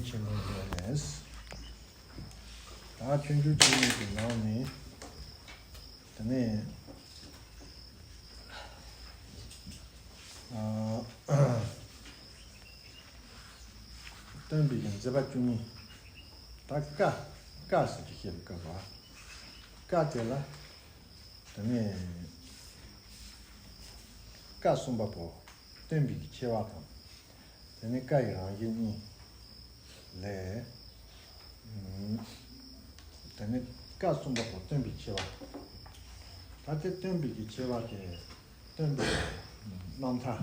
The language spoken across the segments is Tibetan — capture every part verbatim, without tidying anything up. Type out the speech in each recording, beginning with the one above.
ཆེན་པོ་ཡོད་ནས། ད་ཆོས་འབྱུང་བཅུ་གཉིས་ཀྱི་ནང་ནས། དེ་ནས། ཨ། སྟོན་པའི་གི་མཛད་པ་བཅུ་གཉིས། ད་བཀའ། བཀའ་ཟེར་གྱི་བཤད་པའི་སྐབས་ལ། བཀའ་དེ་ལ། དེ་ནས། བཀའ་གསུམ་པ་པོ། སྟོན་པའི་གི་ཆེ་བ་དང་། དེ་ནས་བཀའ་ཡི་རང་བཞིན་གཉིས། ལས། ཨུམ། དེ་ནས་བཀའ་གསུམ་པ་པོ་སྟོན་པའི་ཆེ་བ། ད་དེ་སྟོན་པའི་གི་ཆེ་བ་དེ། སྟོན་པའི་རྣམ་ཐར།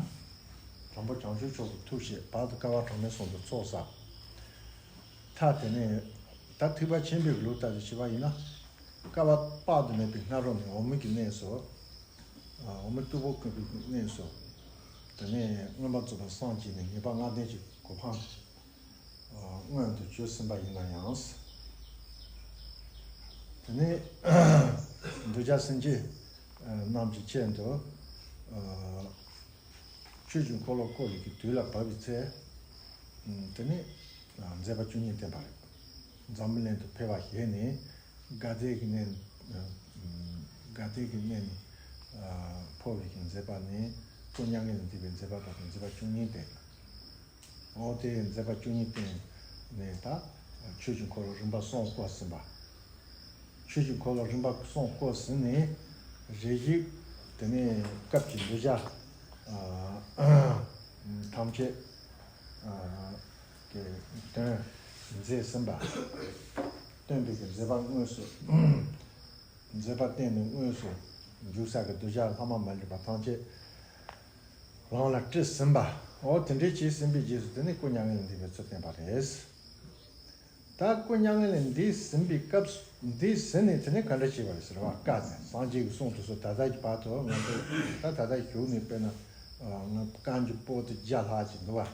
དང་པོ་བྱང་ཆུབ་མཆོག་ཏུ་ཐུགས་བསྐྱེད། བར་དུ་བསྐལ་པ་གྲངས་མེད་གསུམ་དུ་ཚོགས་བསགས། མཐའ་དེ་ནས། ད་ཐེག་པ་ཆེན་པོའི་ལུགས་ལྟར་དུ་བྱས་པ་ཡིན་ན། བསྐལ་པ་དཔག་ཏུ་མེད་པའི་སྔ་རོལ་ནས་འོག་མིན་གྱི་གནས་སུ། འོག་མིན་སྟུག་པོ་བཀོད་པའི་གནས་སུ། དེ་ནས་མངོན་པར་རྫོགས་པར་སངས་རྒྱས་ནས་ངེས་པ་ལྔ་ལྡན་གྱི་གོ་འཕང་མངོན་དུ་གྱུར་ཟིན་པ་ཡིན་ན་ཡང་། དེ་ནས་གདུལ་བྱ་སེམས་ཅན་རྣམས་ཀྱི་ཆེད་དུ། ཆོས་ཀྱི་འཁོར་ལོ་བསྐོར་བའི་གི་དུས་ལ་བབ་པའི་ཚེ། དེ་ནས་མཛད་པ་བཅུ་གཉིས་བསྟན་པ་རེད། འཛམ་བུ་གླིང་དུ་ཕེབས་པ་བཞེས་ནས། དགའ་ལྡན་གྱི་གནས། དགའ་ལྡན་གྱི་གནས་ནས་འཕོ་བའི་གི་མཛད་པ་ནི། སྐུ་མྱ་ངན་ལས་འདས་པའི་མཛད་པ་དག་དང་མཛད་པ་བཅུ་གཉིས་བསྟན། འོ་དེ་མཛད་པ་བཅུ་གཉིས་བསྟན་ནས་ད་ཆོས་ཀྱི་འཁོར་ལོ་རིམ་པ་གསུམ་བསྐོར་ཟིན་པ། ཆོས་ཀྱི་འཁོར་ལོ་རིམ་པ་གསུམ་བསྐོར་ཟིན་ནས་རེ་ཞིག་དེ་ནས་སྐབས་ཀྱི་གདུལ་བྱ་ཐམས་ཅད་ཀྱི་དོན་མཛད་ཟིན་པ། སྟོན་པའི་གི་མཛད་པ་དངོས་སུ། མཛད་པ་བསྟན་ནས་དངོས་སུ་འཇུག་ས་གི་གདུལ་བྱ་ལྷག་མ་མ་ལུས་པ་ཐམས་ཅད་ལམ་ལ་བཀྲི་ཟིན་པ། འོ་དེ་འདྲའི་བྱས་ཟིན་པའི་རྗེས་སུ་དེ་ནས་སྐུ་མྱ་ངན་ལས་འདས་པའི་ཚུལ་བསྟན་པ་རེད། ད་སྐུ་མྱ་ངན་ལས་འདས་ཟིན་པའི་སྐབས་སུ། འདས་ཟིན་ནས་དེ་ནས་ག་འདྲ་བྱས་པ་རེད་ཟེར་བ། བཀའ་དེ་སངས་རྒྱས་ཀྱི་གསུང་དེ་ཚོ་ད་ལྟ་གི་བར་དུ་ང་ཚོ་ད་ད་ལྟ་བཞུགས་ནས་དཔེར་ན་ང་བཀའ་འགྱུར་པོ་ཏི་བརྒྱ་ལྷག་ཅིག་འདུག་བ།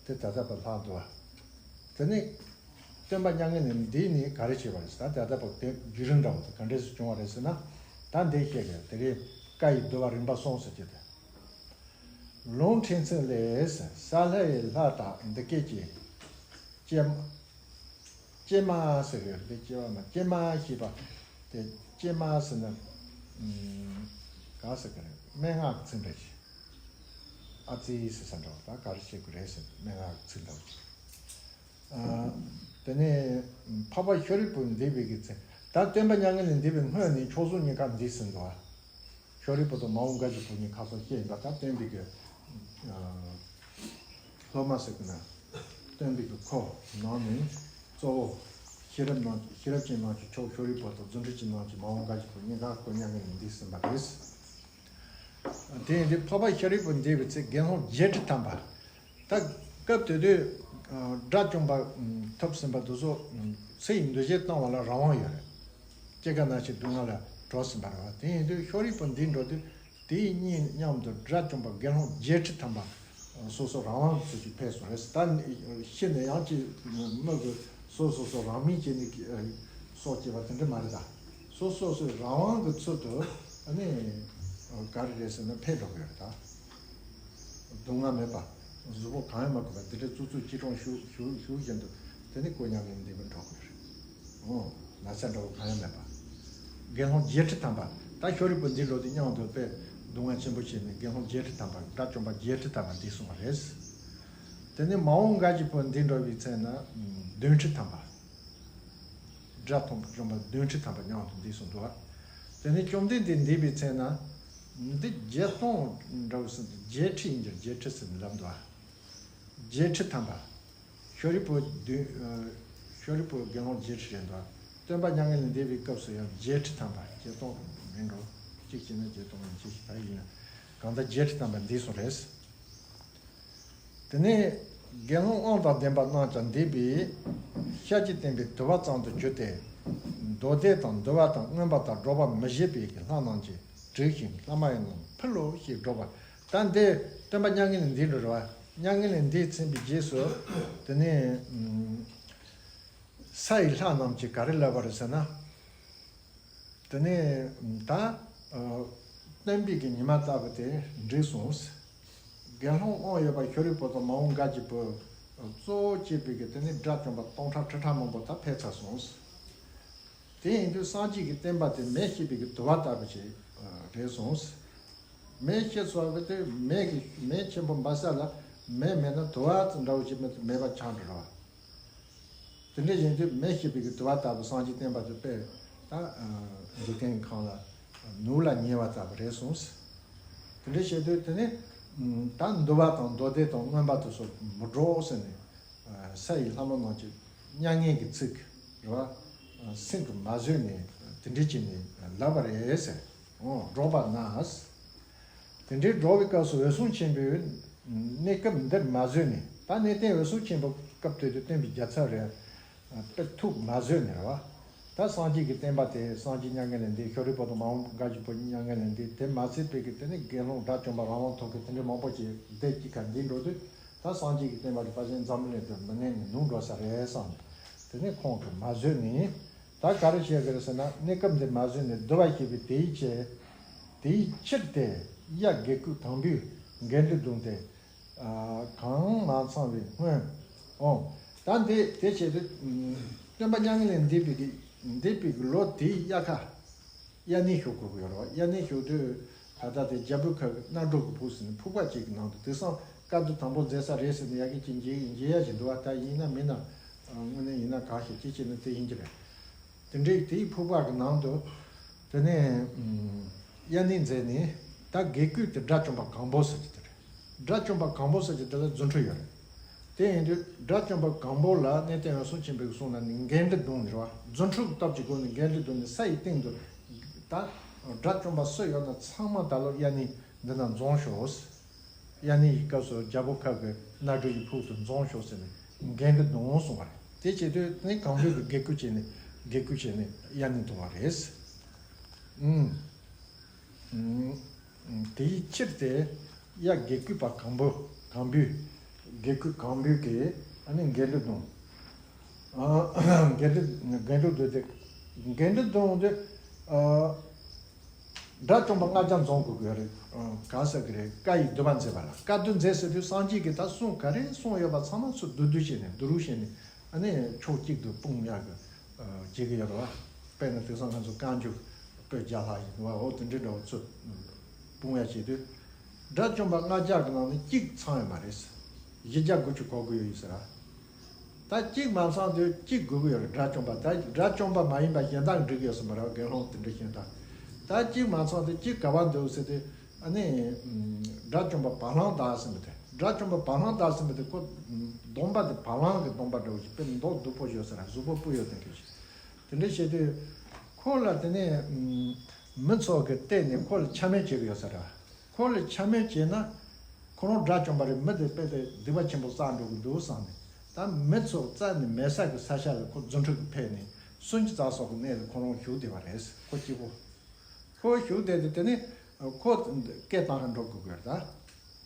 དེ་ད་ལྟ་བར་ལྷག་འདུག་བ། དེ་ནས་སྟོན་པ་མྱ་ངན་ལས་འདས་ནས་ག་རེ་བྱས་པ་རེད་ཟེར། ད་ད་ལྟ་བར་དེ་བརྒྱུད་རིམ་འདྲ་བོ་དེ་ག་འདྲས་སུ་བྱུང་བ་རེད་ཟེར་ན། ད་འདི་བཤད་དགོས། དེ་རིང་བཀའ་ཡི་བསྡུ་བ་རིམ་པ་གསུམ་ཟེར་གྱི་དེ། ལུང་ཕྲན་ཚེགས་ལས། ས་ལྷ་ཡི་ལྷ་དག་འདི་སྐད་ཅེས། ཀྱེ་མ། ཀྱེ་མ་ཟེར་གི་རེད། ཀྱེ་མ་མ། ཀྱེ་མ་ཞེས་པ་དེ། ཀྱེ་མ་ཟེར་ན། ཨམ། ག་ཟེར་གི་རེད། སྨྲེ་སྔགས་ཀྱི་ཚིག་འདྲ་ཞིག་ཨ་ཙི་ཟེར་ས་འདྲ་བ། ད་ག་རེ་བྱེད་དགོས་རེད་ཟེར། སྨྲེ་སྔགས་ཀྱི་ཚིག་འདྲ་བ་ཞིག་ཨ། དེ་ནས་འཕགས་པ་ཤཱ་རིའི་བུ་འདས་པའི་གི་ཚེ། ད་སྟོན་པ་མྱ་ངན་ལས་འདས་པའི་སྔོན་ནས་མཆོག་ཟུང་གཉིས་ཀ་འདས་ཟིན་འདུག་ཨ། ཤཱ་རིའི་བུ་དང་མ་འོངས་བརྒལ་གྱི་བུ་གཉིས་ཁ་སང་བཤད་ཡིན་པ། ད་སྟོན་པའི་གི། ཨ། སློབ་མ་ཟེར་གི་ན། སྟོན་པའི་གི་འཁོར་ནང་ནས་གཙོ་བོ་ཤེས་རབ་ནང་། ཤེས་རབ་ཅན་ནང་གི་མཆོག་ཤཱ་རིའི་བུ་དང་རྫུ་འཕྲུལ་ཅན་ནང་གི་མ་འོངས་བརྒལ་གྱི་བུ་གཉིས་ཀ་སྐུ་མྱ་ངན་ལས་འདས་ཟིན་པ་རེད། དེ་ཡིན་དུས་འཕགས་པ་ཤཱ་རིའི་བུ་འདས་པའི་ཚེ་དགེ་སློང་བརྒྱད་ཁྲི་ཐམ་པ། ད་སྐབས་དེ་དུས་དགྲ་བཅོམ་པ་ཐོབ་ཟིན་པ་དེ་ཚོ་ཚེ་ཡི་འདུ་བྱེད་གཏོང་བ་ལ་རང་དབང་ཡོད་རེད། སྐྱེ་རྒ་ན་འཆི་སྡུག་བསྔལ་ལ་གྲོལ་ཟིན་པ་རེད་བ། དེ་ཡིན་དུས་ཤཱ་རིའི་བུ་འདས་འགྲོ་དུས་དེའི་གཉིས་མཉམ་དུ་དགྲ་བཅོམ་པ་དགེ་སློང་བརྒྱད་ཁྲི་ཐམ་པ་སོ་སོ་རང་དབང་གི་ཚུལ་གྱིས་ཕེབས་སོང་རེད། ད་ཤི་ནས་ཡང་ཅིག་མི་དགོས། སོ་སོ་སོ་རང་མིང་བྱས་ནས་སྲོག་བཅད་པ་དེ་འདྲ་མ་རེད་ད། སོ་སོ་སོའི་རང་དབང་གི་ཚུལ་དུ་ཨ་ནི་ག་རེ་རེད་ཟེར་ན་ཕེབས་འགྲོ་གི་ཡོད་རེད་ད། སྡུག་བསྔལ་མེད་པ། གཟུགས་པོ་གང་ཡང་མ་གོས་པ་དེ་འདྲའི་གཙུག་གཙུག་སྐྱིལ་ཀྲུང་བཞུགས་བཞུགས་བཞུགས་བཞིན་དུ་དེ་ནི་སྐུ་མྱ་ངན་ལས་འདས་པར་འགྲོ་གི་ཡོད་རེད། འོ། ན་ཚ་འདྲ་བོ་གང་ཡང་མེད་པ། དགེ་སློང་བརྒྱད་ཁྲི་ཐམ་པ། ད་ཤཱ་རིའི་བུ་འདས་འགྲོ་དུས་མཉམ་དུ་དཔེ་སྡུག་བསྔལ་ཆེན་པོ་བྱས་ནས་དགེ་སློང་བརྒྱད་ཁྲི་ཐམ་པ། དགྲ་བཅོམ་པ་བརྒྱད་ཁྲི་ཐམ་པ་འདས་སོང་བ་རེད། དེ་ནས་མ་འོངས་བརྒལ་གྱི་བུ་འདས་འགྲོ་བའི་ཚེ་ན་བདུན་ཁྲི་ཐམ་པ། དགྲ་བཅོམ་པ་བདུན་ཁྲི་ཐམ་པ་མཉམ་དུ་འདས་སོང་འདུག་བ། དེ་ནས་བཅོམ་ལྡན་འདས་འདས་པའི་ཚེ་ན། འདི་བརྒྱད་སྟོང་འདྲ་བོ་ཟེར་འདུག་བརྒྱད་ཁྲི་ཡིན་གྱི་རེད། བརྒྱད་ཁྲི་ཟེར་ནས་ལབ་འདུག་བ། བརྒྱད་ཁྲི་ཐམ་པ། ཤཱ་རིའི་བུ་བདུན། ཨ། ཤཱ་རིའི་བུ་དགེ་སློང་བརྒྱད་ཁྲི་རེད་འདུག་སྟོན་པ་མྱ་ངན་ལས་འདས་པའི་སྐབས་སུ་ཡང་བརྒྱད་ཁྲི་ཐམ་པ། བརྒྱད་སྟོང་མིན་འགྲོ། གཅིག་བྱས་ན་བརྒྱད་སྟོང་ཡིན་གཅིག་ད་ཡིན་ན་གང་ལྟར་བརྒྱད་ཁྲི་ཐམ་པ་འདས་སོང་རེད། དེ་ནས་དགེ་སློང་དབང་དང་ལྡན་པ་རྣམས་ཀྱང་འདས་པས་ཤཱཀྱའི་བསྟན་པའི་དུ་བ་ཙམ་དུ་གྱུར་ཏེ། མདོ་སྡེ་དང་འདུལ་བ་དང་མངོན་པ་དང་སྒྲོག་པ་མི་བཞེད་པའི་ལྷ་རྣམས་ཀྱིས་དྲུག་ཅིང་། ལྷ་མ་ཡིན་རྣམས་ཕུལ་ལོ་ཞེས་སྒྲོག་པ། ད་འདི་སྟོན་པ་མྱ་ངན་ལས་འདས་འགྲོ་རེད་བ། མྱ་ངན་ལས་འདས་ཟིན་པའི་རྗེས་སུ་དེ་ནས་ས་ཡི་ལྷ་རྣམས་ཀྱིས་ག་རེ་ལབ་པ་རེད་ཟེར་ན། དེ་ནས་ད་སྟོན་པའི་གི་ཉི་མ་ལྟ་བུ་དེ་འགྲིག་སོང་། དགེ་སློང་དབང་ཡོད་པ་ཤཱ་རིའི་བུ་དང་མ་འོངས་བརྒལ་གྱི་བུ་ གཙོ་བོ་བྱས་པའི་གི་དེ་ནི་དགྲ་བཅོམ་པ་སྟོང་ཕྲག་ཁྲི་ཕྲག་མང་པོ་ད་ཕེབས་ཚར་སོང་། དེ་ཡིན་དུས་སངས་རྒྱས་ཀྱི་བསྟན་པ་དེ་མེ་ཤེས་པའི་གི་དུ་བ་ལྟ་བུ་ཞིག་རེད་སོང་། མེ་ཤེས་སོགས་པའི་དེ་མེ་གི་མེ་ཆེན་པོ་འབར་ས་ལ་མེ་མེད་ན་དུ་བ་འདྲ་བོ་ཞིག་མེད་མེད་པ་ཆགས་འགྲོ་ར། དེ་འདྲ་ཡིན་དུས་མེ་ཤེས་པའི་གི་དུ་བ་ལྟ་བུ་སངས་རྒྱས་བསྟན་པ་དེ་དཔེ་ད་འཇིག་རྟེན་ཁམས་ལ་ནོར་ལ་ཉེ་བ་ལྟ་བུ་རེད་གསུངས། དེ་འདྲ་བྱས་དུས་དེ་ནི་ད་འདུལ་བ་དང་མདོ་སྡེ་དང་མངོན་པ་དེ་ཚོ་མི་སྒྲོག་ཟེར་ནས་ས་ཡི་ལྷ་མོ་རྣམས་ཀྱི་མྱ་ངན་གྱི་ཚིག་རེད་བ། སེམས་ཀྱིས་མ་བཟོད་ནས་དེ་འདྲ་བྱས་ནས་ལབ་པ་རེད་ཟེར། འོ་སྒྲོག་པ་ན། དེ་འདྲའི་སྒྲོག་པའི་སྐབས་སུ་འོད་སྲུང་ཆེན་པོས་གནས་སྐབས་འདིར་མ་བཟོད་ནས། ད་གནས་བརྟན་འོད་སྲུང་ཆེན་པོ་སྐབས་དེ་དུས་སྟོན་པའི་རྒྱལ་ཚབ་རེད། དཔེ་ཐུགས་མ་བཟོད་ནས་རེད་བ། ད་སངས་རྒྱས་ཀྱི་བསྟན་པ་དེ་སངས་རྒྱས་མྱ་ངན་ལས་འདས། ཤཱ་རིའི་བུ་དང་མ་འོངས་པ་དགའ་བཞི་པོ་མྱ་ངན་ལས་འདས། དེ་མ་ཚད་པའི་གི་དེ་ནི་དགེ་སློང་དགྲ་བཅོམ་པ་རང་དབང་ཐོབ་མཁན་དེ་འདྲའི་མང་པོ་ཞིག་སྡེ་གཅིག་ཁར་འདུས་འགྲོ་དུས། ད་སངས་རྒྱས་ཀྱི་བསྟན་པ་དེ་ཕལ་ཆེར་འཛམ་གླིང་དུ་མི་གནས་ནས་ནུབ་འགྲོ་ས་རེད་བསམ་ནས། དེ་ནི་ཁོང་གིས་མ་བཟོད་ནས། ད་ག་རེ་བྱེད་དགོས་རེད་ཟེར་ན། གནས་སྐབས་འདིར་མ་བཟོད་ནས་འདུལ་བ་བཤད་པའི་དེའི་ཕྱིར། དེའི་ཕྱིར་ཏེ་གཡག་དགེ་བསྐོས་གང་པོས་འགལ་འདུ་བརྡུངས་ཏེ། གང་མ་ཚང་བའི་སྔོན། འོང་། ད་འདི་དེ་བྱེད་དུས། སྟོན་པ་མྱ་ངན་ལས་འདས་པའི་གི་འདས་པའི་གི་ལོ་དེའི་དབྱར་ཁ། དབྱར་གནས་ཞུ་དགོས་ཀྱི་ཡོད་རེད་བ། དབྱར་གནས་ཞུ་དུས་ད་ལྟ་དེ་རྒྱལ་པོའི་ཁབ་ཀྱི་གནམ་གྲུ་གི་ཕུག་ཟེར་ནས་ཕུག་པ་གཅིག་གི་ནང་དུ། དེང་སང་བཀའ་བསྡུ་དང་པོ་མཛད་ས་རེད་ཟེར་ནས་ཡ་གི་ཅིག་མཇལ་མཇལ་ཡ་ཞིག་འདུག་བ། ད་ཡིན་ན་མིན་ན་དངོས་གནས་ཡིན་ན་གང་ཞིག་ཅི་བྱས་ན་དེ་ཡིན་གྱི་རེད། དེ་འདྲའི་དེའི་ཕུག་པ་གི་ནང་དུ་དེ་ནས་དབྱར་གནས་མཛད་ནས། ད་དགེ་བསྐོས་དེ་དགྲ་བཅོམ་པ་གང་པོ་ཟེར་གྱི་དེ་རེད། དགྲ་བཅོམ་པ་གང་པོ་ཟེར་གྱི་དེ་ལ་རྫུ་འཕྲུལ་ཡོད་རེད། དེ་ཡིན་དུས་དགྲ་བཅོམ་པ་གང་པོ་ལ་གནས་བརྟན་འོད་སྲུང་ཆེན་པོས་གསུངས་ན་ནི་འགལ་འདུ་བརྡུངས་ནས་རེད་བ། རྫུ་འཕྲུལ་གྱི་སྟོབས་ཀྱི་སྒོ་ནས་འགལ་འདུ་བརྡུངས་ནས་ས་ཡི་སྟེང་དུ། ད་དགྲ་བཅོམ་པ་སུ་ཡོད་ན་ཚང་མ་ད་ལོ་དབྱར་གནས་འདི་ན་འཛོམས་ཤོག། དབྱར་གནས་ཀྱི་སྐབས་སུ་རྒྱལ་པོ་ཁབ་ཀྱི་གནམ་གྲུ་ཡི་ཕུག་ཏུ་འཛོམས་ཤོག་ཟེར་ནས་འགལ་འདུ་བརྡུངས་གསུངས་པ་རེད། དེ་བྱེད་དུས་ནི་གང་པོའི་གི་དགེ་བསྐོས་བྱས་ནས་དགེ་བསྐོས་བྱས་ནས་དབྱར་གནས་བརྡུངས་པ་རེད། ཨུམ། དེའི་ཕྱིར་ཏེ་གཡག་དགེ་བསྐོས་པ་གང་པོ། གང་པོས། དགེ་བསྐོས་གང་པོས་ཀྱིས་ཨ་ནི་འགལ་འདུ་བརྡུངས། ཨ། འགལ་འདུ་འགལ་འདུ་བརྡུངས་ཏེ། འགལ་འདུ་བརྡུངས་ཏེ། ཨ། དགྲ་བཅོམ་པ་ལྔ་བརྒྱ་འཛོམས་དགོས་ཀྱི་རེད། ཨ། ག་ཟེར་གྱི་རེད། བཀའ་ཡི་བསྡུ་བ་མཛད་པ་ལ། བཀའ་བསྡུ་མཛད་ཟེར་དུས་སངས་རྒྱས་ཀྱིས་ད་གསུང་ག་རེ་གསུང་ཡོད་པ་ཚང་མ་ཚུར་བསྡུ་བསྡུ་བྱས་ནས་བསྡུ་རུབ་བྱས་ནས། ཨ་ནི་ཕྱོགས་གཅིག་ཏུ་སྤུངས་ཡག་གི་བྱེད་ཀྱི་ཡོད་རེད་བ། དཔེར་ན་དེང་སང་ང་ཚོ་བཀའ་འགྱུར་པོད་བརྒྱ་ལྷག་ཡིན་བ། འོ་དེ་འདྲའི་འདྲ་བོ་ཚུར་སྤུངས་ཡ་བྱེད་དུས། དགྲ་བཅོམ་པ་ལྔ་བརྒྱ་གི་ནང་ནས་གཅིག་ཚང་ཡོད་མ་རེད། བཞི་བརྒྱ་དགུ་བཅུ་གོ་དགུ་ཡོད་ཡིན་ཟེར་ར། ད་གཅིག་མ་ཚང་དུས་གཅིག་དགོས་ཀྱི་ཡོད་རེད། དགྲ་བཅོམ་པ། ད་དགྲ་བཅོམ་པ་མ་ཡིན་པ་གཞན་དག་འགྲིག་ཡོད་ས་མ་རེད། དགེ་སློང་དེ་འདྲ་གཞན་དག། ད་གཅིག་མ་ཚང་དུས་གཅིག་ག་བ་འདུག་ཟེར་དུས། ཨ་ནི་དགྲ་བཅོམ་པ་བ་ལང་བདག་ཟེར་མི་དེ། དགྲ་བཅོམ་པ་བ་ལང་བདག་ཟེར་མི་དེ་ཁོ་གདོང་པ་དེ་བ་ལང་གི་གདོང་པ་འདྲ་བོ་ཞིག། དཔེ་མདོག་སྡུག་པོ་ཡོད་ས་ར། གཟུགས་པོ་སྤུ་ཡོད་དེ་འདྲ་ཞིག། དེ་འདྲ་བྱེད་དུས་ཁོ་ལ་དེ་ནས་མི་ཚོ་གིས་བལྟས་ནས་ཁོ་ལ་ཆ་མེད་བྱེད་ཀྱི་ཡོད་ས་ར། ཁོ་ལ་ཆ་མེད་བྱས་ན་ཁོ་རང་དགྲ་བཅོམ་པ་རེད། མི་དེ་དཔེ་དེ་སྡིག་པ་ཆེན་པོ་བསགས་འགྲོ་གི་འདུག་བསམ་ནས། ད་མི་ཚོ་རྩ་ནས་མེད་ས་གི་ས་ཆ་ལ་ཁོ་རྫུ་འཕྲུལ་གྱིས་ཕེབས་ནས་སུམ་ཅུ་རྩ་གསུམ་གི་གནས་ལ་ཁོ་རང་བཞུགས་བསྡད་པ་རེད། ཁོ་གཅིག་པོ། ཁོ་བཞུགས་བསྡད་དེ། དེ་ནས་ཁོ་སྐད་བཏང་ག་འགྲོ་དགོས་དགོས་རེད་ད།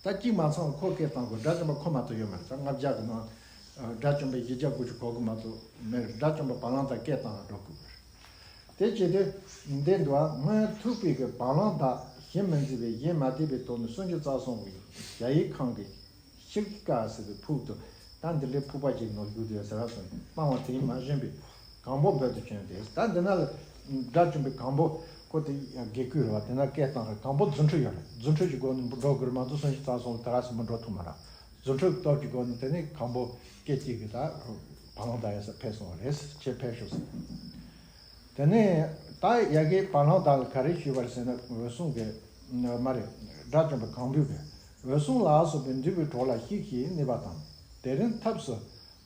ད་གཅིག་མ་ཚང་ཁོ་སྐད་བཏང་དགོས། དགྲ་བཅོམ་པ་ཁོ་མ་གཏོགས་ཡོད་མ་རེད། ད་ལྔ་བརྒྱ་གི་ནང་དགྲ་བཅོམ་པའི་བཞི་བརྒྱ་དགུ་བཅུ་གོ་དགུ་མ་གཏོགས་མེད། དགྲ་བཅོམ་པ་བ་ལང་དང་སྐད་བཏང་ག་འགྲོ་དགོས་དགོས་རེད། དེ་བྱེད་དུས་འདི་འདུག་ཨ། སྔོན་ཐུག་པའི་གི་བ་ལང་བདག་གཞི་མི་འཛིན་པའི་གཞན་མ་དད་པའི་དོན་ནི་སུམ་ཅུ་རྩ་གསུམ་གྱི་གཞལ་ཡས་ཁང་གི་ཤིལ་ཀ་ཟེར་བའི་ཕུག་ཏུ། ད་འདི་འདྲའི་ཕུག་པ་ཅིག་ནང་བཞུགས་ཏེ་ཟེར་བ་སོང་། སྤང་བ་དེས་མ་ཞུམ་པའི་གང་པོ་འབོད་དུ་བྱོན་ཏེ། ད་འདི་ན་ལ་དགྲ་བཅོམ་པའི་གང་པོ་ཁོ་དེ་དགེ་བསྐོས་རེད་བ། དེ་ན་སྐད་བཏང་རེད། གང་པོ་རྫུ་འཕྲུལ་ཡོད་རེད། རྫུ་འཕྲུལ་གྱི་སྒོ་ནས་འགྲོ་དགོས་རེད་མ་གཏོགས་སུམ་ཅུ་རྩ་གསུམ་ལ་དེ་ག་སེ་མི་འགྲོ་ཐུབ་མ་རེད། རྫུ་འཕྲུལ་གྱི་སྟོབས་ཀྱི་སྒོ་ནས་དེ་ནས་གང་པོ་སྐད་ཅིག་གིས་ད་བ་ལང་བདག་ཡ་ས་ཕེབས་སོང་བ་རེད། ཁྱེད་ཕེབས་ཤོག་ཟེར། དེ་ནས་ད་ཡ་གིས་བ་ལང་བདག་ལ་ག་རེ་ཞུས་པ་རེད་ཟེར་ན། འོད་སྲུང་གིས་མ་རེད། དགྲ་བཅོམ་པ་གང་པོས་གིས། འོད་སྲུང་ལ་སོགས་པའི་འདུས་པའི་གྲོགས་ལ་ཤིག་ཤིག་གནས་པ་དང་། དེ་རིང་ཐབས་སུ་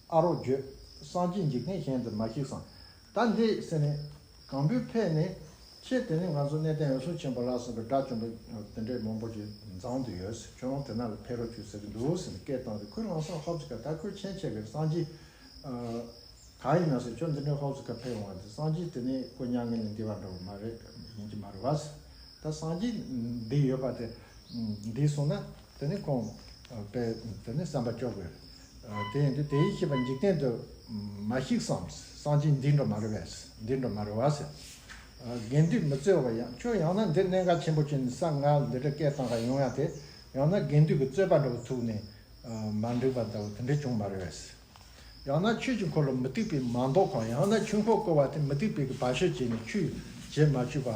ཨ་རོགས་བརྗོད། སངས་རྒྱས་འཇིག་རྟེན་གཞན་དུ་མ་ཤིགས་སམ། ད་འདི་ཟེར་ནས་གང་པོས་ཕེབས་ནས། ཁྱེད་དེ་ནས་ང་ཚོ་གནས་བརྟན་འོད་སྲུང་ཆེན་པོ་ལ་སོགས་པའི་དགྲ་བཅོམ་པ་དེ་འདྲའི་མང་པོ་ཞིག་འཛོམས་ཏེ་ཡོད། ཁྱོད་རང་དེ་ན་ལ་ཕེབས་རོགས་བྱོས་ཟེར་གྱི་འདུག་ཟེར་ནས་སྐད་བཏང་དུས། ཁོས་ལམ་སང་ཧོབ་ཙི་ཀ་ད་ཁོས་མཁྱེན་ཆེ་གི་སངས་རྒྱས། ཨ། གང་ཡིན་ན་ཟེར། ཁྱོད་འདི་འདྲའི་ཧོབ་ཙི་ཀ་ཕེབས་འོང་བ་དེ་སངས་རྒྱས་དེ་ནས་ཁོ་མྱ་ངན་ལས་འདས་པ་འདྲ་བོ་མ་རེད། ཡིན་གྱི་མ་རེད་བ་ཟེར། ད་སངས་རྒྱས་འདི་ཡོད་པ་དེ་འདི་སོང་ན་དེ་ནི་ཁོང་དཔེ་དེ་ནི་བསམ་པ་སྐྱོ་དགོས། དེ་ཡིན་དུས་དེའི་ཤེས་པ་འཇིག་རྟེན་དུ་མ་ཤིགས་སམ། སངས་རྒྱས་འདི་འདྲ་མ་རེད་བས། འདི་འདྲ་མ་རེད་བ་ཟེར། དགེ་འདུན་མི་རྩོད་པ་ཡང་། ཁྱོད་ཡང་ན་འདིར་གནད་འགག་ཆེན་པོ་བྱུང་ནས་ས་ང་འདི་འདྲ་སྐད་བཏང་ག་ཡོང་ཡ་དེ། ཡང་ན་དགེ་འདུན་གྱི་རྩོད་པ་འདྲ་བོ་ཐུག་ནས། མ་འགྲིག་པ་འདྲ་བོ་དེ་འདྲ་བྱུང་མ་རེད་པས། ཡང་ན་ཆོས་ཀྱི་འཁོར་ལོ་མུ་སྟེགས་པའི་མ་འདོགས་གང་། ཡང་ན་ཆོས་འཁོར་བསྐོར་བ་དེ་མུ་སྟེགས་པའི་གི་བར་ཆད་བྱས་ནས་ཆོས་བྱེད་མ་བཅུག་པ།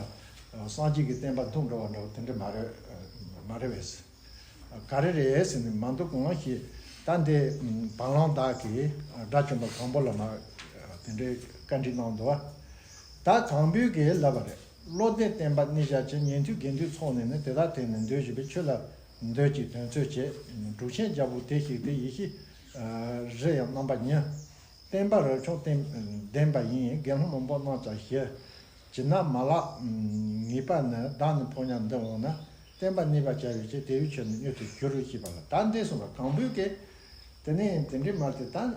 སངས་རྒྱས་ཀྱི་བསྟན་པ་ལྡུག་འགྲོ་བ་འདྲ་བོ་དེ་འདྲ་མ་རེད། མ་རེད་པས། ག་རེ་རེད་ཟེར་ནས་མ་འདུག་གོང་ཞིག་ད་འདི་བ་ལང་བདག་གིས་དགྲ་བཅོམ་པ་གང་པོ་ལ་མ་དེ་འདྲའི་བཀའ་འདྲི་གནང་འདུག་བ། ད་གང་པོས་ཀྱིས་ལབ་པ་རེད། བློ་ལྡན་བསྟན་པ་གནས་བཞག་ཅིང་། ཉན་ཐོས་དགེ་འདུན་ཚོགས་ནི་ནི། དེ་དག་དེང་ནས་འདོད་བཞིན་པའི། ཆོས་ལ་འདོད་ཅིང་དོན་འཚོལ་བྱེད། གྲུབ་ཆེན་རྒྱལ་པོ་དེ་བཞིན་ཏེ། ཡེ་ཤེས་རི་ཡང་རྣམ་པ་གཉིས། བསྟན་པ་རབ་བྱུང་ལྡན་པ་ཡིན། དགེ་སློང་མང་པོ་རྣམས་ཀྱང་ཞི། ཇི་སྣང་མ་ལགས་ངེས་པ་ནི། བདག་ནི་ཕོ་ཉ་འདི་འོངས་ན། བསྟན་པ་གནས་པར་བྱ་བའི་ཕྱིར། དེ་བས་ཁྱོད་ནི་མྱུར་དུ་བཞུགས་ཞེས་པ་ལ། ད་འདི་གསུངས་པ་གང་པོས་ཀྱིས། དེ་ནས་དེ་འདྲའི་མ་དེ་ད།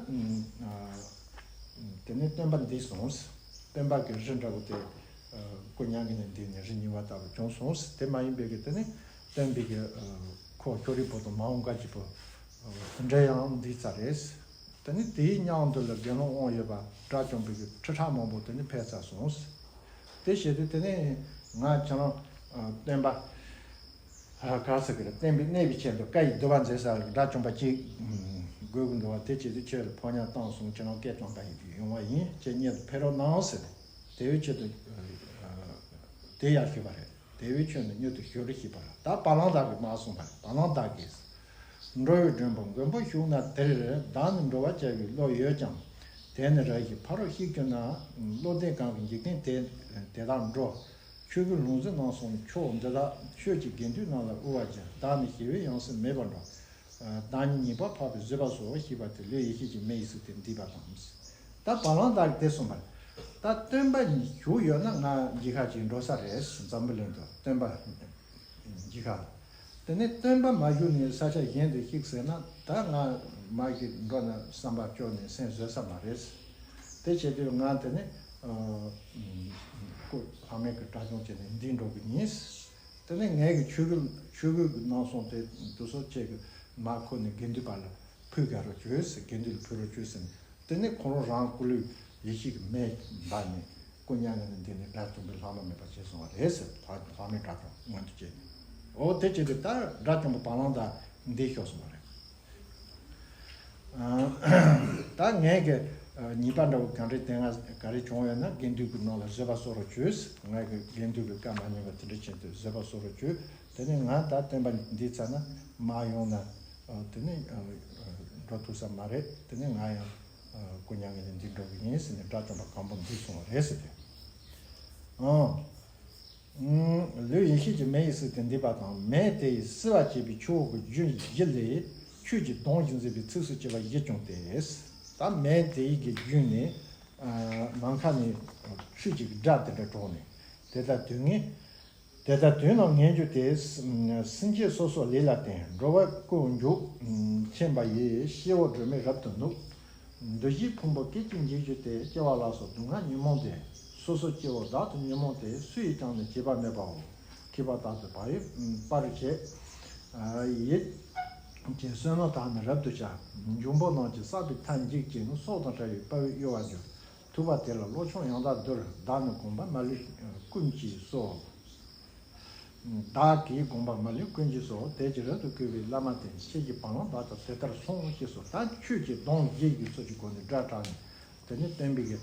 དེ་ནས་སྟོན་པ་འདི་གསུངས། སྟོན་པ་གི་རི་འདྲ་བོ་དེ། སྐུ་མྱ་ངན་ལས་འདས་ནས་རི་ཉིལ་བ་ལྟ་བུ་བྱུང་སོང་། དེ་མ་ཡིན་པའི་གི་དེ་ནས་སྟོན་པའི་གི། ཁོ་ཁྱོད་རིགས་པོ་དང་མ་འོངས་ག་གཅིག་པོ། འདྲ་ཡང་འདི་ཙ་རེད། དེ་ནི་དེའི་མཉམ་དུ་ལ་དགེ་སློང་དབང་ཡོད་པ་དགྲ་བཅོམ་པའི་ཁྲི་ཕྲག་མང་པོ་དེ་ནི་ཕེབས་ཚར་སོང་། དེ་བྱས་ཏེ་དེ་ནི་ང་ཁྱེད་རང་སྟོན་པ་ག་ཟེར་གི་རེད། བསྟན་པའི་གནས་པའི་ཆེད་དུ་བཀའ་ཡི་བསྡུ་བ་མཛད་ས་དགྲ་བཅོམ་པ་གཅིག་དགོས་ཀྱི་འདུག་བ། དེ་བྱས་ཏེ་ཁྱོད་ལ་ཕོ་ཉ་བཏང་སོང་། ཁྱེད་རང་སྐད་བཏང་པ་ཡིན་ཡོང་བ་ཡིན། ཁྱེད་གཉིད་དུ་ཕེབས་རོགས་གནང་ཟེར། དེ་བས་ཆེད་དུ་དེ་ཡར་ཞུས་པ་རེད། དེ་བས་ཁྱོད་ནི་མྱུར་དུ་བཞུགས་ཞེས་པ་ལ། ད་བ་ལང་བདག་གིས་མར་གསུངས་པ་རེད། བ་ལང་བདག་གིས། འགྲོ་བའི་མགོན་པོ་མགོན་པོ་བཞུགས་ན་དེར། བདག་ནི་འགྲོ་བར་བྱ་བའི་བློ་ཡོད་ཀྱང་། དེ་ནི་རེ་ཞིག་ཕ་རོལ་ཕྱིན་གྱུར་ན། བློ་ལྡན་གང་གིས་འཇིག་རྟེན་དེ་དེ་དག་འགྲོ། ཆོས་ཀྱི་ལྷུང་བཟེད་རྣམ་གསུམ་མཆོག་འདི་དག། ཆོས་ཀྱི་དགེ་འདུན་རྣམས་ལ་དབུལ་བར་བྱ། བདག་ནི་ཞི་བའི་ཡང་སྲིད་མེད་པར་འགྲོ། བདག་ཉིད་ཉེས་པ་འཕགས་པའི་བཟོད་པ་སོགས། ཞེས་པ་དེ་ལུས་ཡེ་ཤེས་ཀྱི་མེ་ཡིས་བསྲེགས་ཏེ་འདས་པ་དང་། ད་བ་ལང་བདག་གིས་དེ་གསུངས་པ་རེད། ད་སྟོན་པ་བཞུགས་ཡོད་ན་ང་མཇལ་ཁ་ཅིག་འགྲོ་ས་རེད། འཛམ་བུ་གླིང་དུ་སྟོན་པ་མཇལ་ཁ། དེ་ནས་སྟོན་པ་མ་བཞུགས་ནས་ས་ཆ་གཞན་དུ་གཤེགས་ཟེར་ན་ད་ང་མ་གཞི་འགྲོ་ན་བསམ་པ་སྐྱོ་ནས་སེམས་བཟོད་ས་མ་རེད། དེ་བྱེད་དུས་ང་དེ་ནས་སྐུ་ལྷག་མེད་ཀྱི་གྲྭ་ཆུང་བྱས་ནས་འདི་འགྲོ་གི་ཡིན། དེ་ནས་ངའི་གི་ཆོས་གོས། ཆོས་གོས་ཀྱི་རྣམ་གསུམ་དེ་དུ་སོ་ཁྱེད་ཀྱི་མ་ཁོ་ནས་དགེ་འདུན་པ་ལ་ཕུལ་ག་རོགས་བྱོས་ཟེར། དགེ་འདུན་ལ་ཕུལ་རོགས་བྱོས་ཟེར་ནས། དེ་ནས་ཁོ་རང་རང་སྐུ་ལུས་ཡེ་ཤེས་ཀྱི་མེ་འབར་ནས་སྐུ་མྱ་ངན་ལས་འདས་ནས་དགྲ་བཅོམ་པའི་ལྷག་མ་མེད་པ་བྱས་སོང་བ་རེད་ཟེར། ལྷག་མེད་དགྲ་བཅོམ་མངོན་དུ་བྱས་ནས། འོ་དེ་བྱས་ཏེ་ད་དགྲ་བཅོམ་པ་བ་ལང་བདག་འདི་ཤོར་སོང་བ་རེད། ད་ངས་ཀྱི་ཉེས་པ་འདྲ་བོ་ག་རེ་དེ་སྔ་ག་རེ་བྱུང་ཡོད་ན་དགེ་འདུན་གྱི་ནང་ལ་བཟོད་པ་གསོག་རོགས་བྱོས། ངས་ཀྱི་དགེ་འདུན་གྱི་བཀའ་མ་ཉན་པ་དེ་འདྲ་བྱས་ཏེ་བཟོད་པ་གསོག་རོགས་བྱོས། དེ་ནས་ང་ད་བསྟན་པ་འདི་ཚར་ན་མ་ཡོང་ན་དེ་ནས་འགྲོ་ཐུབ་ས་མ་རེད། དེ་ནས་ང་ཡང་སྐུ་མྱ་ངན་ལས་འདས་འགྲོ་གི་ཡིན་ཟེར་ནས་དགྲ་བཅོམ་པ་གང་པོ་འདི་གསུངས་པ་རེད་ཟེར་ཏེ། ཨང་། ལུས་ཡེ་ཤེས་ཀྱི་མེ་ཡིས་བསྲེགས་ཏེ་འདས་པ་དང་། མེ་དེ་ཡིས་བསྲེགས་པར་བྱེད་པའི་ཆུ་བོ་གི་རྒྱུན་བཞི་ལས་ཆོས་ཀྱི་དོན་བཞིན་མཛད་པའི་ཚིགས་སུ་བཅད་པ་བཞི་བྱུང་སྟེ། ད་མེ་དེ་ཡི་གི་རྒྱུན་ནས་ནམ་མཁའ་ནས་ཆོས་ཀྱི་སྒྲ་དེ་འདྲ་གྲགས་ནས། དེ་ལྟར་དུས་ངན། དེ་ལྟར་དུས་རྣམས་ངན་གྱུར་ཏེ། སེམས་ཅན་སོ་སོའི་ལས་ལ་བརྟེན། འགྲོ་བ་ཀུན་འཇིགས་ཆེན་པ་ཡི། སྐྱེ་བོ་སྒྲོན་མེ་རབ་ཏུ་ནུབ། འདུ་ཤེས་ཕུང་པོ་སྐད་ཅིག་འཇིག་གྱུར་ཏེ། སྐྱེ་བ་ལ་སོགས་སྡུག་བསྔལ་ཉོན་མོངས་ཏེ། སོ་སོ་སྐྱེ་བོ་བདག་ཏུ་ཉོན་མོངས་ཏེ། སུ་ཡིས་ཀྱང་ནི་བྱེད་པ་མེད་པའོ། མཁས་པ་དག་ཏུ་བག་ཡོད་པར་བྱེད། ཡིད་ཀྱི་བསོད་ནམས་དག་ནི་རབ་ཏུ་བྱ། འབྱུང་པོ་རྣམས་ཀྱིས་བསགས་པའི་མཐའ་འཇིག་ཅིང་། སྲོག་དང་བྲལ་བའི་དཔའ་བོས་གཡོ་བར་འགྱུར། ཐུབ་པ་དེ་ལ་བློ་ཆུང་ཡང་དག་འདུལ། བདག་ནི་དགོངས་པ་མ་ལུས་ཀུན་གྱིས་གསོལ། བདག་གིས་དགོངས་པ་མ་ལུས་ཀུན་གྱིས་གསོལ། དད་ཀྱིས་རབ་ཏུ་བསྐུལ་བའི་བླ་མ་དེ། ཁྱེད་ཀྱི་བ་ལང་བདག་ཀྱང་དེ་ལྟར་གསུངས་ཞེས་སོ། ད་ཆོས་ཀྱི་དོན་བཞི་ཡི་ཚུལ་གྱི་སྒོ་ནས་སྒྲ་གྲགས་ནས། དེ་ནས་བསྟན་པའི་གི་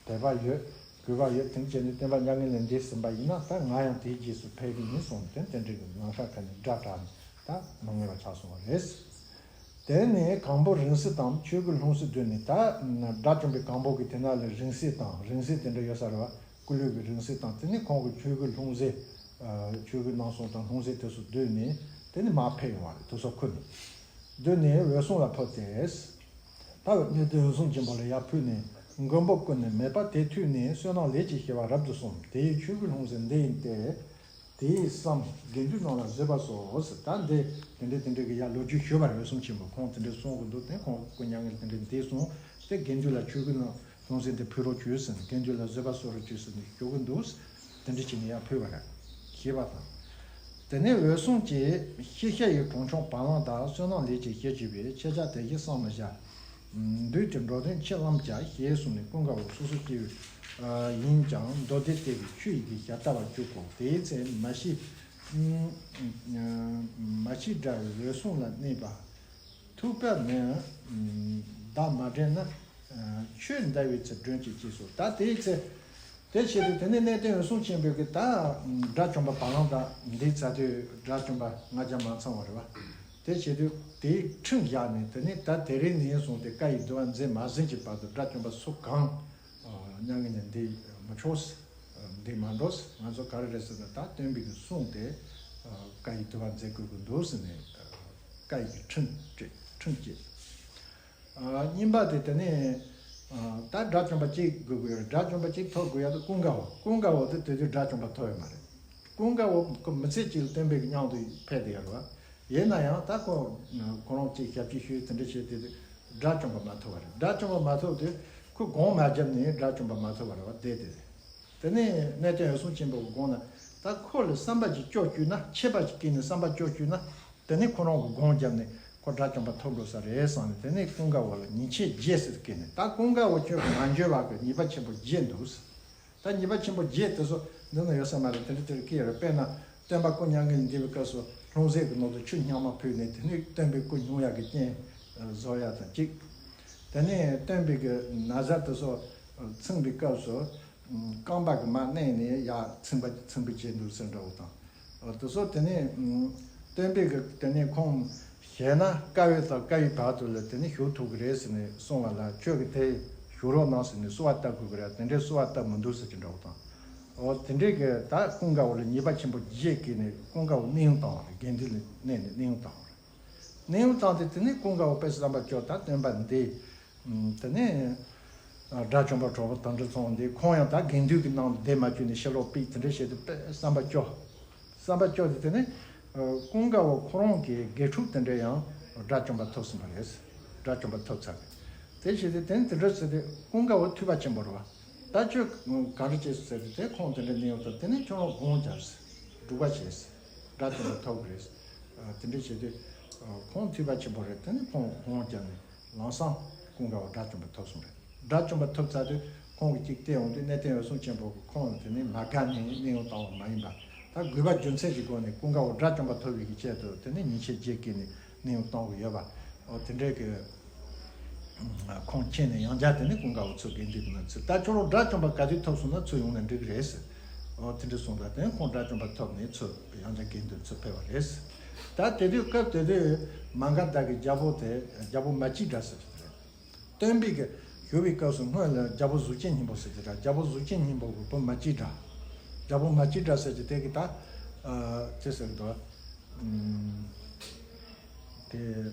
དད་པ་ཡོད། གུས་པ་ཡོད། དེ་བྱས་ནས་བསྟན་པ་མྱ་ངན་ལས་འདས་ཟིན་པ་ཡིན་ན་ད་ང་ཡང་དེའི་རྗེས་སུ་ཕེབས་ཀྱི་ཡིན་གསུངས་ཏེ། དེ་འདྲའི་གི་ནམ་མཁའ་ཁ་ནས་སྒྲ་གྲགས་ནས་ད་མ་ངེས་པ་ཆགས་སོང་བ་རེད། དེ་ནས་གང་པོ་རིང་བསྲེལ་དང་ཆོས་གོས་ལྷུང་བཟེད་བསྡུས་ནས། ད་དགྲ་བཅོམ་པའི་གང་པོ་གི་དེ་ན་ལ་རིང་བསྲེལ་དང་རིང་བསྲེལ་དེ་འདྲ་ཡོད་ས་རེད་བ། སྐུ་ལུས་ཀྱི་རིང་བསྲེལ་དང་། དེ་ནས་ཁོང་གི་ཆོས་གོས་ལྷུང་བཟེད། ཆོས་གོས་རྣམ་གསུམ་དང་ལྷུང་བཟེད་དེ་ཚོ་བསྡུས་ནས་དེ་ནས་མར་ཕེབས་ཡོང་བ་རེད། དེ་ཚོ་ཁུར་ནས་བསྡུས་ནས་འོད་སྲུང་ལ་ཕུལ་ཏེ། ད་འོད་སྲུང་དེ་འོད་སྲུང་ཆེན་པོ་ལ་ཡར་ཕུལ་ནས། མགོན་པོ་ཀུན་ནས་མོས་པ་དེ་ཐོས་ནས། བསོད་ནམས་ལས་ཀྱི་བྱེ་བ་རབ་ཏུ་གསུངས། དེ་ཡི་ཆོས་གོས་ལྷུང་བཟེད་འདི་ཡིན་ཏེ། དེ་ཡིས་བསམ་དགེ་འདུན་རྣམས་ལ་བཟོད་པར་གསོལ་ཟེར། ད་འདི་དེ་འདྲའི་དེ་འདྲའི་གི་ཡར་ལོ་རྒྱུས་ཞུས་པ་རེད། འོད་སྲུང་ཆེན་པོ་ཁོང་དེ་འདྲའི་གསུང་གི་འདུག་དེ་ཁོང་སྐུ་མྱ་ངན་དེ་འདྲའི་འདས་སོང་སྟེ། དགེ་འདུན་ལ་ཆོས་གོས་ལྷུང་བཟེད་འདི་ཕུལ་རོགས་བྱོས་ཟེར་ནས། དགེ་འདུན་ལ་བཟོད་པར་གསོལ་རོགས་བྱོས་ཟེར་ནས་ཞུ་གི་འདུག་དེ་འདྲ་བྱས་ནས་ཡར་ཕུལ་བ་རེད། ཞེས་པ་དང་། དེ་ནས་འོད་སྲུང་གིས། ཤེས་བྱ་ཡི་གྲོགས་མཆོག་བ་ལང་དག། བསོད་ནམས་ལས་ཀྱི་ཞེས་བརྗོད་པས། ཁྱེད་ཅག་དེ་བཞིན་བསམ་མི་བྱ། བདུད་ཀྱི་འགྲོ་དོན་ཆེ་ལམ་བྱ། ཞེས་གསུངས་ནས། ཀུན་དགའ་བོ་སོ་སོ་སྐྱེ་བོ་ཡིན་ཀྱང་། མདོ་སྡེ་ལྟ་བུའི་ཆོས་ཡི་གི་ཞལ་ལྟ་བར་འཇུག་གོ། དེའི་ཚེ་མ་ཤི། མ་ཤི་དགྲ་བོས་འོད་སྲུང་ལ་གནས་པ། ཐུབ་པ་མིན། བདག་མ་དྲན་ན། ཆོས་འདའ་བའི་ཚེ་སྒྲོན་གྱིས་སྐྱེས་སོ། ད་དེའི་ཚེ། དེ་བྱེད་དུས་དེ་ནས་གནས་བརྟན་འོད་སྲུང་ཆེན་པོས་ཀྱི་ད། དགྲ་བཅོམ་པ་བ་ལང་དང་འདི་ཚ་དུས་དགྲ་བཅོམ་པ་ལྔ་བརྒྱ་མ་ཚང་བ་རེད་བ། དེ་བྱེད་དུས་དེའི་ཁྲིམས་བཞག་ནས་དེ་ནས་ད་དེ་རིང་ནས་བཟུང་སྟེ་བཀའ་ཡི་བསྡུ་བ་མཛད་མ་ཟིན་གྱི་བར་དུ་དགྲ་བཅོམ་པ་སུ་གང་། མྱ་ངན་ལས་འདས་མི་ཆོག་འདས་མ་འགྲོ། ང་ཚོ་ག་རེ་རེད་ཟེར་ན་ད་སྟོན་པའི་གི་གསུང་དེ་བཀའ་ཡི་བསྡུ་བ་མཛད་དགོས་ཀྱི་འདུག་ཟེར་ནས་བཀའ་ཡི་ཁྲིམས་བཅས་ཁྲིམས་བཅས། གཉིས་པ་དེ་དེ་ནས་ད་དགྲ་བཅོམ་པ་གཅིག་དགོས་ཀྱི་ཡོད་རེད། དགྲ་བཅོམ་པ་གཅིག་ཐོབ་དགོས་ཡ་དེ་ཀུན་དགའ་བོ། ཀུན་དགའ་བོ་དེ་དེ་དུས་དགྲ་བཅོམ་པ་ཐོབ་ཡོད་མ་རེད། ཀུན་དགའ་བོ་ཁོ་མི་ཚེ་གཅིག་ལ་སྟོན་པའི་གི་མཉམ་དུ་ཕེབས་བསྡད་ཡོད་རེད་བ། ཡིན་ན་ཡང་ད་ཁོ་ཁོ་རང་གཅིག་ཞབས་ཕྱི་ཞུས་དེ་འདྲ་བྱས་དེ་དུས་དགྲ་བཅོམ་པ་མ་ཐོབ་པ་རེད། དགྲ་བཅོམ་པ་མ་ཐོབ་དུས་ཁོ་དགོངས་མ་བརྒྱབ་ནས་དགྲ་བཅོམ་པ་མ་ཐོབ་པ་རེད་བ། བསྡད་དེ་རེད། དེ་ནས་གནས་བརྟན་འོད་སྲུང་ཆེན་པོ་གི་དགོངས་ན་ད་ཁོ་ལ་བསམ་པ་ཅིག་སྐྱོ་བཅུག་ན། ཆད་པ་ཅིག་བཀལ་ནས་བསམ་པ་སྐྱོ་བཅུག་ན། དེ་ནས་ཁོ་རང་གི་དགོངས་བརྒྱབ་ནས་ཁོ་དགྲ་བཅོམ་པ་ཐོབ་འགྲོ་ས་རེད་བསམ་ནས། དེ་ནས་ཀུན་དགའ་བོ་ལ་ཉེས་ཆད་བརྒྱད་ཟེར་བཀལ་ནས། ད་ཀུན་དགའ་བོ་ཁྱོད་ཀྱི་མ་འཇོན་པ་གི་ཉེས་པ་ཆེན་པོ་བརྒྱད་འདུག་ཟེར། ད་ཉེས་པ་ཆེན་པོ་བརྒྱད་དེ་ཚོ་འདི་ན་ཡོད་ས་མ་རེད། དེ་འདྲ་དེ་རུ་བཀལ་ཡོད་རེད། དཔེར་ན་སྟོན་པ་སྐུ་མྱ་ངན་ལས་འདས་པའི་སྐབས་སུ་ལྷུང་བཟེད་ཀྱི་ནང་དུ་ཆུ་སྙོག་མ་ཕུལ་ནས་དེ་ནས་སྟོན་པའི་སྐུ་སྙུང་ཡག་གི་རྐྱེན་བཟོ་ཡག་དང་གཅིག་དེ་ནས་སྟོན་པའི་གི་ན་བཟའ་དེ་ཚོ་ཚིམ་པའི་སྐབས་སུ། རྐང་པ་གི་མར་མནན་ནས་ཡར་ཚིམ་པ་ཚིམ་པ་བྱས་འདུག་ཟེར་འདྲ་བོ་དང་། དེ་ཚོ་དེ་ནས་སྟོན་པའི་གི་དེ་ནས་ཁོང་ཞེ་ན་དཀའ་བའི་དང་དཀའ་བའི་བར་དུ་ལ་དེ་ནས་བཞུགས་ཐུབ་ཀྱི་རེད་ཟེར་ནས་གསུངས་པ་ལ། ཁྱོད་ཀྱིས་དེ་བཞུགས་རོགས་གནང་ཟེར་ནས་གསོལ་བ་བཏབ་དགོས་ཀྱི་རེད། དེ་འདྲའི་གསོལ་བ་བཏབ་མི་འདུག་ཟེར་གྱི་འདྲ་བོ་དང་། འོ་དེ་འདྲའི་གི་ད་ཀུན་དགའ་བོ་ལ་ཉེས་པ་ཆེན་པོ་བརྒྱད་བཀལ་ནས་ཀུན་དགའ་བོ་གནས་དབྱུང་བཏང་བ་རེད། དགེ་འདུན་ལ་གནས་ནས་གནས་དབྱུང་བཏང་བ་རེད། གནས་དབྱུང་བཏང་སྟེ་དེ་ནས་ཀུན་དགའ་བོ་དཔེ་བསམ་པ་སྐྱོ། ད་སྟོན་པ་འདི། དེ་ནས་དགྲ་བཅོམ་པ་གྲོགས་པོ་དོན་གྲུབ་ཚང་འདི་ཁོང་ཡང་ད་དགེ་འདུན་གྱི་ནང་ལ་བསྡད་མ་བཅུག་ནས་ཕྱི་ལོགས་ཕེབས། དེ་འདྲ་བྱས་ཏེ་དཔེ་བསམ་པ་སྐྱོ། བསམ་པ་སྐྱོ་སྟེ་དེ་ནས་ཀུན་དགའ་བོ་ཁོ་རང་གི་དགེ་ཕྲུག་དེ་འདྲ་ཡང་དགྲ་བཅོམ་པ་ཐོབ་ཟིན་པ་རེད། དགྲ་བཅོམ་པ་ཐོབ་ཚར་རེད། དེ་བྱས་ཏེ་དེ་ནས་དེ་འདྲ་ཟེར་ཏེ་ཀུན་དགའ་བོ་ཐོས་པ་ཆེན་པོ་རེད་བ། ད་ཁྱོད་ག་རེ་བྱས་སོང་ཟེར་ཏེ་དེ་ཁོང་དེ་འདྲ་གནས་ཡོང་དུས་དེ་ནས་ཁྱོད་རང་དགོངས་འཇགས་སྒྲུབ་པ་བྱས། དགྲ་བཅོམ་པ་ཐོབ་ཀྱི་རེད། དེ་འདྲ་བྱས་དུས་ཁོང་ཐོས་པ་ཆེན་པོ་རེད། དེ་ནས་ཁོང་དགོངས་བརྒྱབ་ནས་ལམ་སང་ཀུན་དགའ་བོ་དགྲ་བཅོམ་པ་ཐོབ་སོང་རེད། དགྲ་བཅོམ་པ་ཐོབ་ཚར་དུས་ཁོང་གིས་གཅིག་བལྟས་འོང་དུས་གནས་བརྟན་འོད་སྲུང་ཆེན་པོ་གིས་ཁོང་ལ་དེ་ནས་མ་དགའ་ནས་གནས་དབྱུང་བཏང་བ་མ་ཡིན་པ། ད་དགོས་པ་རྒྱུ་མཚན་གྱི་སྒོ་ནས་ཀུན་དགའ་བོ་དགྲ་བཅོམ་པ་ཐོབ་པའི་གི་ཆེད་དུ་དེ་ནས་ཉེས་ཆད་བརྒྱད་བཀལ་ནས་གནས་དབྱུང་བཏང་གི་ཡོད་པ། འོ་དེ་འདྲའི་གི་ཁོང་མཁྱེན་ནས་ཡང་བསྐྱར་དེ་ནས་ཀུན་དགའ་བོ་ཚུར་དགེ་འདུན་གྱི་ནང་ཚུད། ད་ཁྱོད་རང་དགྲ་བཅོམ་པ་ག་དུས་ཐོབ་སོང་ན་ཚུར་ཡོང་ན་འགྲིག་གི་རེད་ཟེར། འོ་དེ་འདྲ་གསུངས་པ་དེ་ཁོང་དགྲ་བཅོམ་པ་ཐོབ་ནས་ཚུར་ཡང་བསྐྱར་དགེ་འདུན་ཚུར་ཕེབས་པ་རེད། ད་དེ་དུས་སྐབས་དེ་དུས་མ་ག་དྷ་གི་རྒྱལ་པོ་དེ་རྒྱལ་པོ་མ་ཅིག་དྲ་ཟེར་གྱི་རེད། སྟོན་པའི་གི་བཞུགས་པའི་སྐབས་སུ་སྔོན་ལ་རྒྱལ་པོ་གཟུགས་ཅན་སྙིང་པོ་ཟེར་གྱི་རེད། རྒྱལ་པོ་གཟུགས་ཅན་སྙིང་པོ་གི་བུ་མ་ཅིག་དྲ། རྒྱལ་པོ་མ་ཅིག་དྲ་ཟེར་གྱི་དེ་གི་ད་ཅི་ཟེར་གི་འདུག་དེ།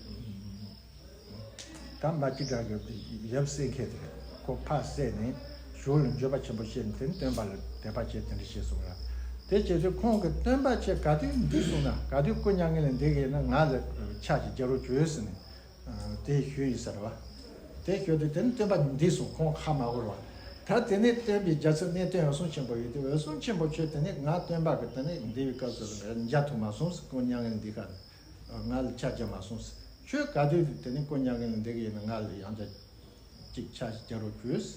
ད་མ་ཅིག་དྲ་གི་ཡབ་བསད་མཁན་དེ་རེད། ཁོ་ཕར་བསད་ནས་ཞོར་ལ་འགྱོད་པ་ཆེན་པོ་སྐྱེས་ནས་དེ་ནས་སྟོན་པ་ལ་དད་པ་བྱས་དེ་འདྲ་བྱས་སོང་ར། དེ་བྱས་དུས་ཁོང་གིས་སྟོན་པ་ཁྱེད་ག་དུས་འདས་སོང་ན། ག་དུས་སྐུ་མྱ་ངན་ལས་འདས་ཀྱི་ཡིན་ན་ང་ལ་ཕྱག་ཅིག་རྒྱག་རོགས་བྱོས་ཟེར་ནས་དེ་ཞུས་ཡིན་ཟེར་བ། དེ་ཞུས་དུས་དེ་ནས་སྟོན་པ་འདས་སོང་། ཁོང་ཧ་མ་གོ་ར་བ། ད་དེ་ནས་སྟོན་པའི་རྒྱལ་སྲས་གནས་བརྟན་འོད་སྲུང་ཆེན་པོ་ཡོད་དུས་འོད་སྲུང་ཆེན་པོ་ཁྱོད་དེ་ནས་ང་སྟོན་པ་གི་དེ་ནས་འདས་པའི་སྐབས་སུ་མཇལ་ཐུབ་མ་སོང་ཟེར། སྐུ་མྱ་ངན་ལས་འདས་ཁ་ནས། ང་ལ་ཕྱག་རྒྱག་མ་སོང་ཟེར། ཁྱོད་ག་དུས་དེ་ནས་སྐུ་མྱ་ངན་ལས་འདས་ཀྱི་ཡིན་ན་ང་ལ་ཡང་བསྐྱར་གཅིག་ཕྱག་རྒྱག་རོགས་བྱོས།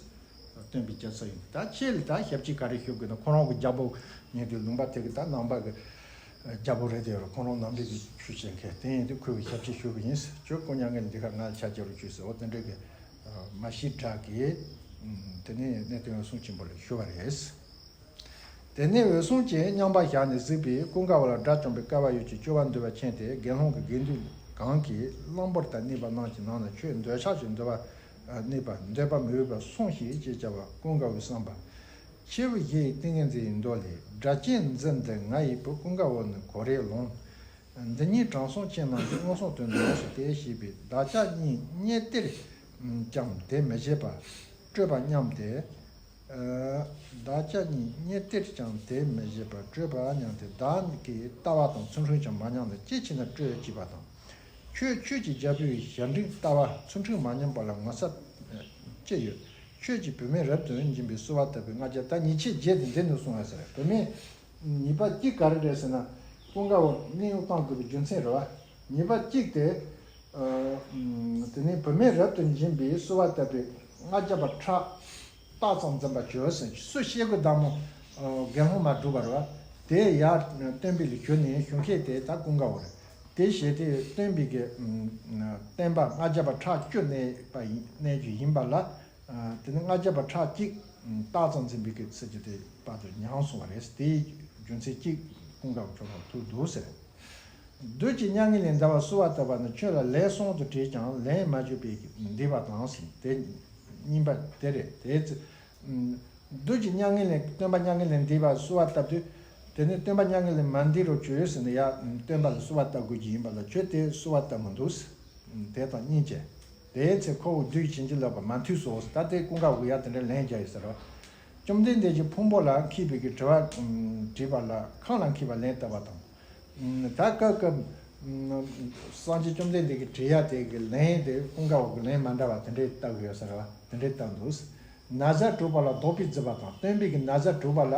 སྟོན་པའི་རྒྱལ་སྲས་ཡིན། ད་ཁྱེད་ལ་ད་ཞབས་ཕྱི་ག་རེ་ཞུ་དགོས་ན། ཁོ་རང་གི་རྒྱལ་པོ་ཉིད་དུ་ལུང་པ་དེ་གི་ད་ནང་པ་གི་རྒྱལ་པོ་རེད་དེ་རུ་ཁོ་རང་ནང་པའི་གི་ཆོས་བྱེད་མཁན་དེ་ཡིན་དུས་ཁོས་གི་ཞབས་ཕྱི་ཞུ་གི་ཡིན། ཁྱོད་སྐུ་མྱ་ངན་ལས་འདས་ཁ་ང་ལ་ཕྱག་རྒྱག་རོགས་བྱོས་ཟེར། འོ་དེ་འདྲ་གི་མ་ཤི་དྲག་གི་དེ་ནས་གནས་བརྟན་འོད་སྲུང་ཆེན་པོ་ལ་ཞུ་བ་རེད། དེ་ནས་འོད་སྲུང་ཅན་མཉམ་པར་བཞག་ནས་གཟིགས་པས་ཀུན་དགའ་བོ་ལ་དགྲ་བཅོམ་པའི་སྐལ་བ་ཡོད་ཅེས་སྐྱོ་བ་འདུལ་བར་མཁྱེན་ཏེ། དགེ་སློང་གི་དགེ་འདུན་གང་གིས་གླང་པོར་དང་གནས་པ་རྣམས་ཀྱི་ནང་ན་ཁྱོད་འདོད་ཆགས་ཀྱི་འདུལ་བ་གནས་པ་འདོད་པ་མི་འོས་པར་སོང་ཞིག་ཅེས་བྱ་བ་ཀུན་དགའ་བོས་བསམས་པ། ཆེ་བུ་ཞེས་ཏིང་ངེ་འཛིན་ཡི་མདོ་ལས། སྒྲ་གཅན་འཛིན་འདི་ང་ཡི་བུ། ཀུན་དགའ་བོ་ནི་གོ་རེ་ལོང་། འདི་ཉིད་དྲང་སྲོང་ཅན་རྣམས་ཀྱིས་མངོན་སུམ་དུ་ནོངས་སོ་སྟེ་ཞེས་པས། བདག་ཅག་གཉིས་གཉེན་གཏེར་ཀྱང་དེ་མི་བཞེད་པར་སྤྲོད་པ་སྙམ་སྟེ། བདག་ཅག་གཉིས་གཉེན་གཏེར་ཀྱང་དེ་མི་བཞེད་པར་སྤྲོད་པ་སྙམ་སྟེ། བདག་གིས་ལྟ་བ་དང་ཚུལ་ཁྲིམས་ཀྱང་མ་ཉམས་ན་ཅི་བྱས་ན་སྤྲོད་ཅེས་པ་དང་། ཁྱོད་ཆོས་ཀྱི་རྒྱལ་པོའི་ཞབས་འབྲིང་ལྟ་བ་ཚུལ་ཁྲིམས་མ་ཉམས་པ་ལ་ངོ་ཚ་ཅི་ཡོད། ཁྱོད་ཀྱིས་བུད་མེད་རབ་ཏུ་འབྱིན་པའི་གསོལ་བ་བཏབ་པའི་ལྔ་བརྒྱ། ད་ཉེས་ཆད་བརྒྱད་དེ་འདི་ནས་གསུངས་ཡ་ཟེར། བུད་མེད་ཉེས་པ་གཅིག་ག་རེ་རེད་ཟེར་ན། ཀུན་དགའ་བོ་གནས་དབྱུང་བཏང་དགོས་པའི་རྒྱུ་མཚན་རེད་བ། ཉེས་པ་གཅིག་དེ། དེ་ནས་བུད་མེད་རབ་ཏུ་འབྱིན་པའི་གསོལ་བ་བཏབ་པའི་ལྔ་བརྒྱ་པ་ཁྲག་རྟགས་ཙམ་འཛིན་པ་བྱོས་ཟེར། སུ་ཤེལ་སྒོ་བདག་མོ་དགེ་སློང་མ་གྲུབ་པ་རེད་བ། དེ་ཡར་སྟོན་པའི་ལ་ཞུ་ནས་ཞུ་མཁན་དེ་ད་ཀུན་དགའ་བོ་རེད། དེ་བྱས་ཏེ་སྟོན་པའི་གི་ཨམ་བསྟན་པ་ལྔ་བརྒྱ་པ་ཕྲག་བཅུ་གནས་པ་ཡིན་གནས་རྒྱུ་ཡིན་པ་ལ། ཨ་དེ་ནི་ལྔ་བརྒྱ་པ་ཕྲག་གཅིག་ཨམ་རྟགས་ཙམ་འཛིན་པའི་གི་ཚུལ་གྱིས་དེ་བར་དུ་ཉམས་སོང་བ་རེད། དེའི་རྒྱུ་མཚན་གཅིག་ཀུན་དགའ་བོ་ཁྱོད་རང་ཐུག་འདུག་ཟེར། བདུད་ཀྱི་མྱ་ངན་ལས་འདའ་བར་གསོལ་བ་བཏབ་པ་ནི། ཁྱོད་ལ་ལན་གསུམ་དུ་བྲིས་ཀྱང་ལན་མ་བརྗོད་པས་འདས་པ་དང་ཟེར། དེ་གཉིས་པ་དེ་རེད། དེའི་ཚེ་ཨམ་བདུད་ཀྱི་མྱ་ངན་ལས་སྟོན་པ་མྱ་ངན་ལས་འདས་པར་གསོལ་བ་བཏབ་དུས། དེ་ནས་སྟོན་པ་མྱ་ངན་ལས་མ་འདས་རོགས་བྱོས་ཟེར་ནས་ཡ་སྟོན་པ་ལ་གསོལ་བ་བཏབ་དགོས་ཀྱི་ཡིན་པ་ལ་ཁྱོད་དེ་གསོལ་བ་བཏབ་མི་འདུག་ཟེར། དེ་དང་གཉིས་བྱས། དེའི་ཚེ་ཁོ་བོ་བདུད་བྱིན་གྱིས་བརླབས་པ་མ་ཐུལ་སོ་ཟེར། ད་དེ་ཀུན་དགའ་བོ་ཡ་དེ་འདྲའི་ལན་རྒྱག་ཡོད་ཟེར་བ། བཅོམ་ལྡན་འདས་ཀྱི་ཕུང་པོ་ལ་མཁས་པའི་གི་དྲི་བ་དྲིས་པ་ལ་ཁམས་ལ་མཁས་པ་ལན་བཏབ་པ་དང་། ད་སྐབས་སྐབས་སངས་རྒྱས་བཅོམ་ལྡན་འདས་ཀྱིས་དྲི་ཡ་དེ་གི་ལན་དེ་ཀུན་དགའ་བོ་གི་ལན་མ་འདྲ་བ་དེ་འདྲས་བཏབ་ཡོད་ཟེར་བ་དེ་འདྲས་བཏབ་འདུག་ན་བཟའ་དྲུག་པ་ལ་བཟློག་པས་བརྫིས་པ་དང་སྟོན་པའི་གི་ན་བཟའ་དྲུག་པ་ལ་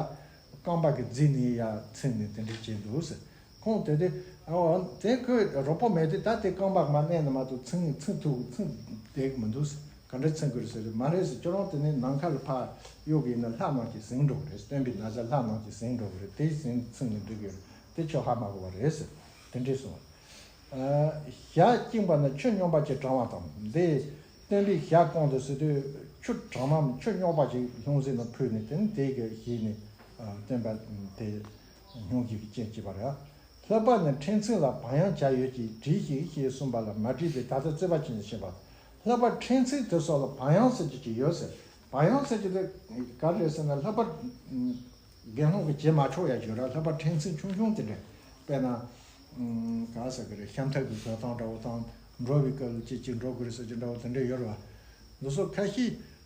རྐང་པ་གི་རྫས་ནས་ཡ་ཚིག་ནས་དེ་འདྲས་བྱས་འདུག་ཟེར། ཁོང་དེ་དུས་ཨོ་དེ་ཁོས་རོགས་པོ་མེད་དུས་ད་དེ་རྐང་པ་མ་མནན་ན་མ་གཏོགས་ཚིག་ཚིག་ཐུབ་ཚིག་བསྡད་གི་མི་འདུག་ཟེར། ག་འདྲས་ཚིག་དགོས་རེད་ཟེར། མ་རེད་ཟེར། ཁྱོད་རང་དེ་ནས་ནམ་མཁའ་ལ་ཕར་གཡུག་གི་ཡིན་ན་ལྷ་རྣམས་ཀྱིས་ཟིན་འགྲོ་གི་རེད། སྟོན་པའི་ན་བཟའ་ལྷ་རྣམས་ཀྱིས་ཟིན་འགྲོ་གི་རེད། དེ་ཟིན་ཚིག་ནས་འགྲིག་གི་རེད། དེ་ཁྱོད་ཧ་མ་གོ་བ་རེད་ཟེར། དེ་འདྲས་གསུངས། ཨ་ཞལ་བཅིངས་པ་ནི་ཆུ་སྙོམས་པ་ཅིག་དྲངས་པ་དང་། འདི་སྟོན་པའི་ཞལ་བཀང་དུ་ཟེར་དུས་ཆུ་གྲང་མ་ཆུ་སྙོམས་པ་ཅིག་ལྷུང་བཟེད་ནང་ཕུལ་ནས་དེ་ནི་དེ་གི་ཞལ་ནས་ཨ་སྟོན་པ་དེ་སྙུང་གཞི་གི་རྐྱེན་བྱས་པ་རེད། ལྷག་པར་ནི་ཕྲེང་ཚེགས་ལ་བག་ཡངས་བྱ་ཡོད་ཅེས་བྲིས་ཤིག་ཞེས་གསུངས་པ་ལ་མ་བྲིས་པས། ད་ལྟ་རྩོད་པ་ཅན་དུ་བྱེད་པ། ལྷག་པར་ཕྲེང་ཚེགས་དེ་སོགས་ལ་བག་ཡངས་ཟེར་རྒྱུ་ཅིག་ཡོད་ཟེར། བག་ཡངས་ཟེར་རྒྱུ་དེ་ག་རེ་རེད་ཟེར་ན། ལྷག་པར་དགེ་སློང་གིས་བྱེད་མ་ཆོག་ཡ་ཅིག་ཡོད་ར། ལྷག་པར་ཕྲེང་ཚེགས་ཆུང་ཆུང་དེ་འདྲ། དཔེར་ན། ག་ཟེར་གི་རེད། ཤམ་ཐབས་ཀྱི་བཟོ་སྟངས་འདྲ་བོ་དང་། འགྲོ་བའི་སྐབས་ལ་ཅིག་ཅིག་འགྲོ་དགོས་རེད་ཟེར་གྱི་འདྲ་བོ་དེ་འདྲ་ཡོད་རེད་བ། འདི་ཚོ་ཁ་ཤས་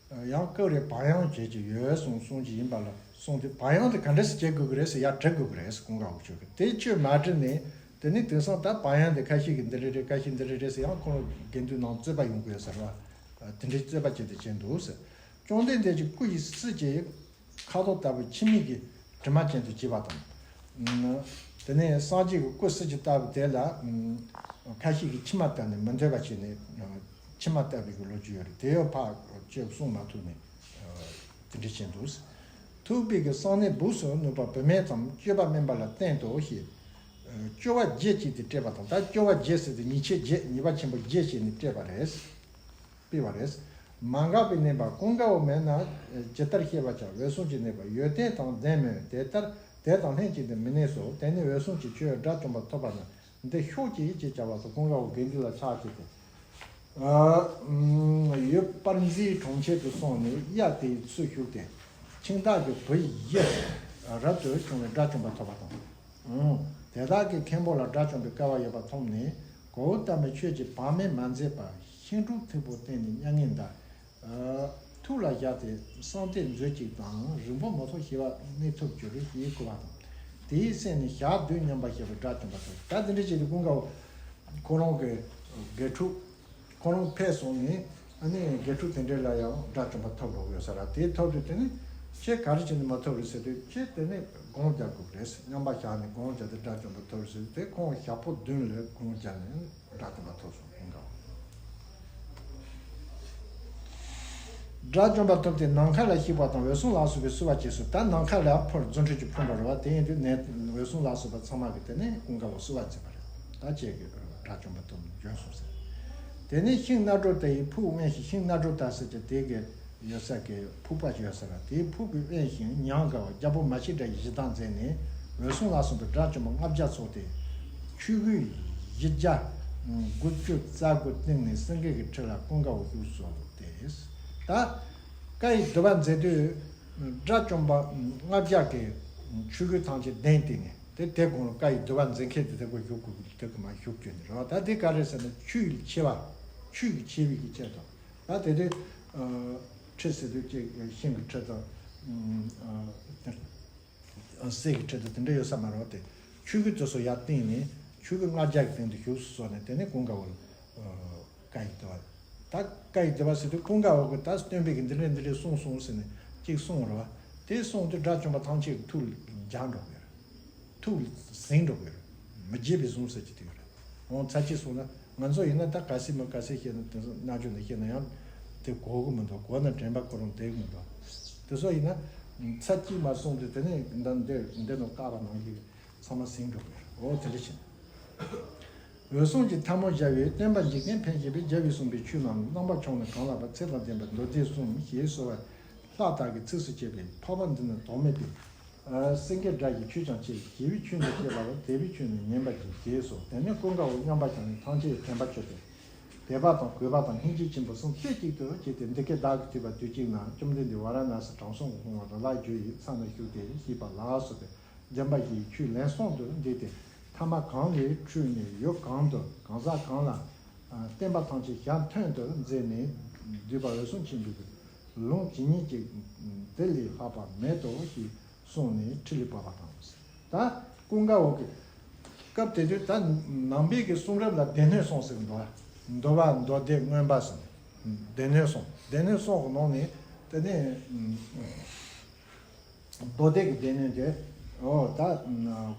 ཡང་སྐབས་རེ་བག་ཡངས་བྱེད་ཀྱི་ཡོད་གསུངས་གསུངས་ཀྱི་ཡིན་པ་ལ་གསུངས་ཏེ། བག་ཡངས་དེ་ག་འདྲ་སེ་བྱེད་དགོས་ཀྱི་རེད་ཟེར་ཡར་འབྲི་དགོས་ཀྱི་རེད་ཟེར། ཀུན་དགའ་བོ་ཁྱོད་ཀྱིས་དེ་ཁྱོད་མ་བྲིས་ནས། དེ་ནས་དེང་སང་ད་བག་ཡངས་དེ་ཁ་ཤས་ཀྱིས་འདི་འདྲ་རེད། ཁ་ཤས་འདི་འདྲ་རེད་ཟེར། ཡང་ཁོང་དགེ་འདུན་ནང་རྩོད་པ་ཡོང་གི་ཡོད་ཟེར་བ། དེ་འདྲའི་རྩོད་པ་བྱེད་དུ་བྱེད་འདུག་ཟེར། བཅོམ་ལྡན་འདས་ཀྱི་སྐུ་ཡི་སྲིད་ཀྱི་ཁ་དོག་ལྟ་བུ་ཁྱི་མིག་གི་དྲི་མ་ཅན་དུ་བྱས་པ་དང་། དེ་ནས་སངས་རྒྱས་ཀྱི་སྐུ་སྲིད་ཀྱི་ལྟ་བུ་དེ་ལ་ཁ་ཤས་ཀྱིས་མཆི་མ་བཏབ་ནས་མི་འདོད་པ་བྱས་ནས་མཆི་མ་བཏབ་པའི་གི་ལོ་རྒྱུས་ཡོད་རེད། དེ་ཡང་ཕར་ཅིག་གསུང་མ་ཐུབ་ནས་དེ་འདྲ་བྱས་འདུག། ཐུབ་པའི་གི་གསང་གནས་སྦུགས་སུ་ནུབ་པ་བུད་མེད་དམ་སྤྱོད་པ་དམན་པ་ལ་བསྟན་ཏོ་ཞེས། སྤྱོད་པ་བརྒྱད་ཅིག་ཏུ་བསྐྲད་པ་དང་། ད་སྤྱོད་པ་བརྒྱད་ཟེར་དུས་ཉེས་བྱས་བརྒྱད། ཉེས་པ་ཆེན་པོ་བརྒྱད་བྱས་ནས་བསྐྲད་པ་རེད། སྤེལ་བ་རེད། མ་འགགས་པའི་གནས་པ་ཀུན་དགའ་བོ་མེད་ན་ཇི་ལྟར་ཤེས་པར་བྱ། འོད་སྲུང་གི་གནས་པ་ཡོན་ཏན་དང་ལྡན་མོད། དེ་ལྟར་དེ་དང་ལྷན་ཅིག་ཏུ་མི་གནས་སོ། དེ་ནི་འོད་སྲུང་གིས་ཁྱོད་དགྲ་བཅོམ་པ་ཐོབ་པ་ན་འདི་ཤོག་ཅིག་ཅེས་བྱ་བ་སོགས་ཀུན་དགའ་བོ་དགེ་འདུན་ལ་ཕྱག་བྱས་ཏེ། ཡུལ་པར་འཛིན་གྲོང་ཁྱེར་དུ་སོང་ནས་གཡའ་དེའི་ཚུར་ཞུགས་ཏེ། ཁྱིམ་བདག་གི་བུ་ཡིས་རབ་ཏུ་བྱུང་བའི་དགྲ་བཅོམ་པ་ཐོབ་པ་དང་། དེ་དག་གིས་མཁན་པོ་ལ་དགྲ་བཅོམ་པའི་སྐལ་བ་ཡོད་པ་མཐོང་ནས། གོའུ་ཏ་མི་ཁྱོད་ཀྱིས་བག་མེད་མ་མཛད་པར་ཤིང་དྲུང་མཐུག་པོ་བསྟན་ནས་མྱ་ངན་འདའ། ཐུགས་ལ་བཞག་སྟེ་གསང་གཏད་མཛོད་ཅིག་དང་རིང་པོ་མི་ཐོགས་ཞི་བ་གནས་ཐུབ་གྱུར་ཞེས་བསྐུལ་བ་དང་། དེའི་སྲས་ནི་ཞག་བདུན་མཉམ་པར་བཞག་པའི་དགྲ་བཅོམ་པ་ཐོབ། ད་དེ་འདྲ་བྱས་ཏེ་ཀུན་དགའ་བོ་ཁོ་རང་གི་དགེ་ཕྲུག་ཁོ་རང་ཕེབས་སོང་ནས། ཨ་ནི་དགེ་ཕྲུག་དེ་འདྲས་ལ་ཡང་དགྲ་བཅོམ་པ་ཐོབ་འགྲོ་གི་ཡོད་ས་རེད། དེ་ཐོབ་དུས་དེ་ནི་ཁྱེད་ག་རེ་བྱས་ནས་མ་ཐོབ་རེད་ཟེར་དུས། ཁྱེད་དེ་ནི་སྒོམ་རྒྱག་དགོས་རེད། མཉམ་པར་བཞག་ནས་སྒོམ་རྒྱག་སྟེ་དགྲ་བཅོམ་པ་ཐོབ་ཟེར་དུས། དེ་ཁོང་ཞག་པོ་བདུན་ལ་སྒོམ་རྒྱག་ནས་དགྲ་བཅོམ་པ་ཐོབ་སོང་། ཀུན་དགའ་བོ། དགྲ་བཅོམ་པ་ཐོབ་སྟེ་ནམ་མཁའ་ལ་གཤེགས་པ་དང་འོད་སྲུང་ལ་སོགས་པས་བསུ་བ་བྱས་སོ། ད་ནམ་མཁའ་ལ་འཕུར། རྫུ་འཕྲུལ་གྱིས་འཕུར་འགྲོ་རེད་བ། དེ་ཡིན་དུས་ནས་འོད་སྲུང་ལ་སོགས་པ་ཚང་མ་གིས་དེ་ནས་ཀུན་དགའ་བོ་བསུ་བ་མཛད་པ་རེད། ད་ཁྱེད་ཀྱི་དགྲ་བཅོམ་པ་ཐོབ་ནས་བྱོན་སོང་ཟེར། དེ་ནས་ཤིང་ནཱ་རོ་ཏ་ཡི་ཕུག་དབེན་ཞིང་། ཤིང་ནཱ་རོ་ཏ་ཟེར་གྱི་དེ་གི་ཡོད་ས་གི་ཕུག་པ་ཞིག་ཡོད་ས་ར། དེའི་ཕུག་གི་དབེན་ཞིང་ཉམས་དགའ་བ་རྒྱལ་པོ་མ་ཤི་ཀྲ་ཡིས་གཞི་བདག་མཛད་ནས། འོད་སྲུང་ལ་སོགས་པའི་དགྲ་བཅོམ་པ་ལྔ་བརྒྱ་ཚོགས་ཏེ། ཆོས་གོས་བཞི་བརྒྱ་དགུ་བཅུ་རྩ་དགུ་བཏིང་ནས་སེང་གེ་གི་ཁྲི་ལ་ཀུན་དགའ་བོ་བཞུགས་སོ་སྟེ། ད་བཀའ་ཡི་སྡུད་པ་མཛད་དུས་དགྲ་བཅོམ་པ་ལྔ་བརྒྱ་གིས་ཆོས་གོས་ཐམས་ཅད་གདན་བཏིང་ནས། དེ་དེ་དགོང་ལ་བཀའ་ཡི་སྡུད་པ་མཛད་མཁན་དེ་དེ་གོ་བཞུགས་དགོས་ཀྱི། དེ་གོ་མ་བཞུགས་རྒྱུ་ནི་རེད་བ། ད་དེ་ག་རེ་ཟེར་ན་ཆོས་ཡིད་ཆེས་པ། ཆོས་ཀྱི་ཆེ་བའི་གི་ཆེད་དུ། ད་དེ་དུས་ཁྲི་ཟེར་དུས་ཅིག་ཤིང་གི་ཁྲི་དང་། གསེར་གྱི་ཁྲི་དང་དེ་འདྲ་ཡོད་ས་མ་རེད་བ། དེ་ཆོས་གོས་དེ་ཚོ་ཡར་བཏིང་ནས་ཆོས་གོས་ལྔ་བརྒྱ་གི་སྟེང་དུ་བཞུགས་སུ་གསོལ་ནས། དེ་ནས་ཀུན་དགའ་བོ་ལ་བཀའ་ཡི་སྡུད་པ། ད་བཀའ་ཡི་སྡུད་པ་ཟེར་དུས་ཀུན་དགའ་བོ་གིས་ད་སྟོན་པས་ཀྱིས་འདི་འདྲས་འདི་འདྲས་གསུངས་སོང་ཟེར་ནས་ཅིག་གསུངས་རེད་བ། དེ་གསུངས་དུས་དགྲ་བཅོམ་པ་ཐམས་ཅད་ཀྱི་ཐུགས་ལ་འཇགས་འགྲོ་གི་རེད། ཐུགས་ལ་ཟིན་འགྲོ་གི་རེད། མི་བརྗེད་པའི་གཟུངས་ཟེར་གྱི་དེ་རེད། འོང་ཚར་གཅིག་སོང་ན་ང་ཚོ་ཡིན་ན་ད་ག་སྲིད་མི་ག་སྲིད་བཤད་ན། དེང་སང་རྣལ་འབྱོར་ནས་བཤད་ན་ཡང་དེ་གོ་གི་མི་འདུག་གོ་ན་དྲན་པ་ཁོ་རང་བསྡད་གི་མི་འདུག་དེ་ཚོ་ཡིན་ན་ཚར་གཅིག་མ་སོང་དུས་དེ་ནས་འདི་འདི་འདི་ནང་བཀག་པ་ནང་བཞིན་ཚང་མ་ཟིན་འགྲོ་གི་རེད། འོ་དེ་འདྲ་བྱས་ནས། འོད་སྲུང་གི་ཐལ་མོ་སྦྱར་བས་སྟོན་པ་འཇིག་རྟེན་ཕན་བཞེད་པའི་རྒྱལ་བའི་གསུངས་པའི་ཆོས་རྣམས་རྣམ་པར་བྱུང་ནས་གང་ལགས་པ་ཚེ་དང་ལྡན་པ་མདོ་སྡེ་གསུམ་ཞེས་གསོལ་བ་ལྷ་དག་གི་ཚིགས་སུ་བཅད་པའི་འཕགས་པ་འདི་ནི་ཐོགས་མེད་པའི་སེང་གེའི་སྒྲ་ཞིག་ཆོས་ཀྱང་བྱས། བྱས་པའི་ཆོས་ནི་བཤད་པ་ལ། དེ་བས་ཆོས་ནི་ཉན་པར་གྱིས་ཞེས་སོ། དེ་ནས་ཀུན་དགའ་བོ་མཉམ་པར་བཞག་ནས་ཐམས་ཅད་དྲན་པར་གྱུར་ཏེ། དད་པ་དང་གུས་པ་དང་སྙིང་རྗེ་ཆེན་པོ་གསུམ་རྩེ་གཅིག་ཏུ་བྱས་ཏེ། འདི་སྐད་བདག་གིས་ཐོས་པ་དུས་གཅིག་ན། བཅོམ་ལྡན་འདས་ཝཱ་ར་ཎཱ་སི་དྲང་སྲོང་གི་ཁང་བ་དང་ལ་རྒྱུ་ཡི་ས་ན་བཞུགས་ཏེ་ཞེས་པ་ལ་སོགས་པའི་སྦྱིན་པ་བཞིའི་ཆོས་ལན་གསུམ་དུ་འདུས་ཏེ། ཐ་མ་གང་ལས་འཁྲུལ་ནས་ཡུལ་གང་དུ་གང་ཟག་གང་ལ་བསྟན་པ་ཐམས་ཅད་ཞལ་མཐུན་དུ་མཛད་ནས་བསྡུས་པ་འོད་སྲུང་ཆེན་པོའི་ལུང་ཇི་སྙེད་ཅིག་འདི་ལས་ལྷག་པ་མེད་དོ་ཞེས་གསུངས་ནས་ཁྲི་ལས་བབས་པ་དང་། ད་ཀུན་དགའ་བོ་གི་སྐབས་དེ་དུས་ད་ནང་པའི་གི་གསུང་རབ་ལ་སྡེ་སྣོད་གསུམ་ཟེར་གི་འདུག་བ། འདུལ་བ། མདོ་སྡེ། མངོན་པ་ཟེར། སྡེ་སྣོད་གསུམ། སྡེ་སྣོད་གསུམ་གི་ནང་ནས་དེ་ནས་མདོ་སྡེ་གི་སྡེ་སྣོད་དེ་འོ་ད་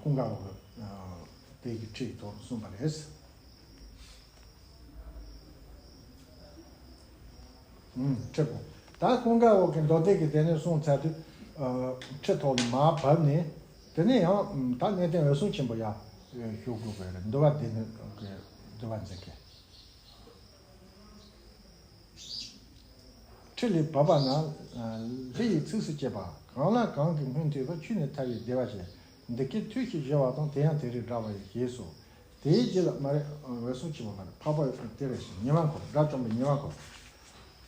ཀུན་དགའ་བོ་གི་དེ་གི་ཁྲིད་ཐོག་གསུངས་པ་རེད། ཁྲིད་པོ། ད་ཀུན་དགའ་བོ་གི་མདོ་སྡེ་གི་སྡེ་སྣོད་གསུངས་ཚར་དུས། ཁྲིད་ཐོག་ནས་མར་བབས་ནས། དེ་ནས་ཡང་ད་གནས་བརྟན་འོད་སྲུང་ཆེན་པོ་ཡར་ཞུ་དགོས་པའི་འདུལ་བ་སྡེ་སྣོད་ཀྱི་འདུལ་བ་མཛད་མཁན། ཁྲི་ལས་བབས་པ་ན། ལྷ་ཡི་ཚིགས་སུ་བཅད་པ། གང་ལ་གང་གིས་སྔོན་ཐོས་པ། ཆོས་ནི་ཐར་པའི་བདེ་བ་ཞེས། འདི་སྐད་ཐོས་ཤིག་ཞུ་བ་དང་། དེ་ཡང་དེ་རིགས་འདྲ་བ་ཡི་ཞེས་སོ། དེའི་རྗེས་ལ་མ་རེད། འོད་སྲུང་ཆེན་པོ་མ་རེད། འཕགས་པ་དེ་རེད་ཤག་ཉེ་བར་འཁོར། དགྲ་བཅོམ་པའི་ཉེ་བར་འཁོར།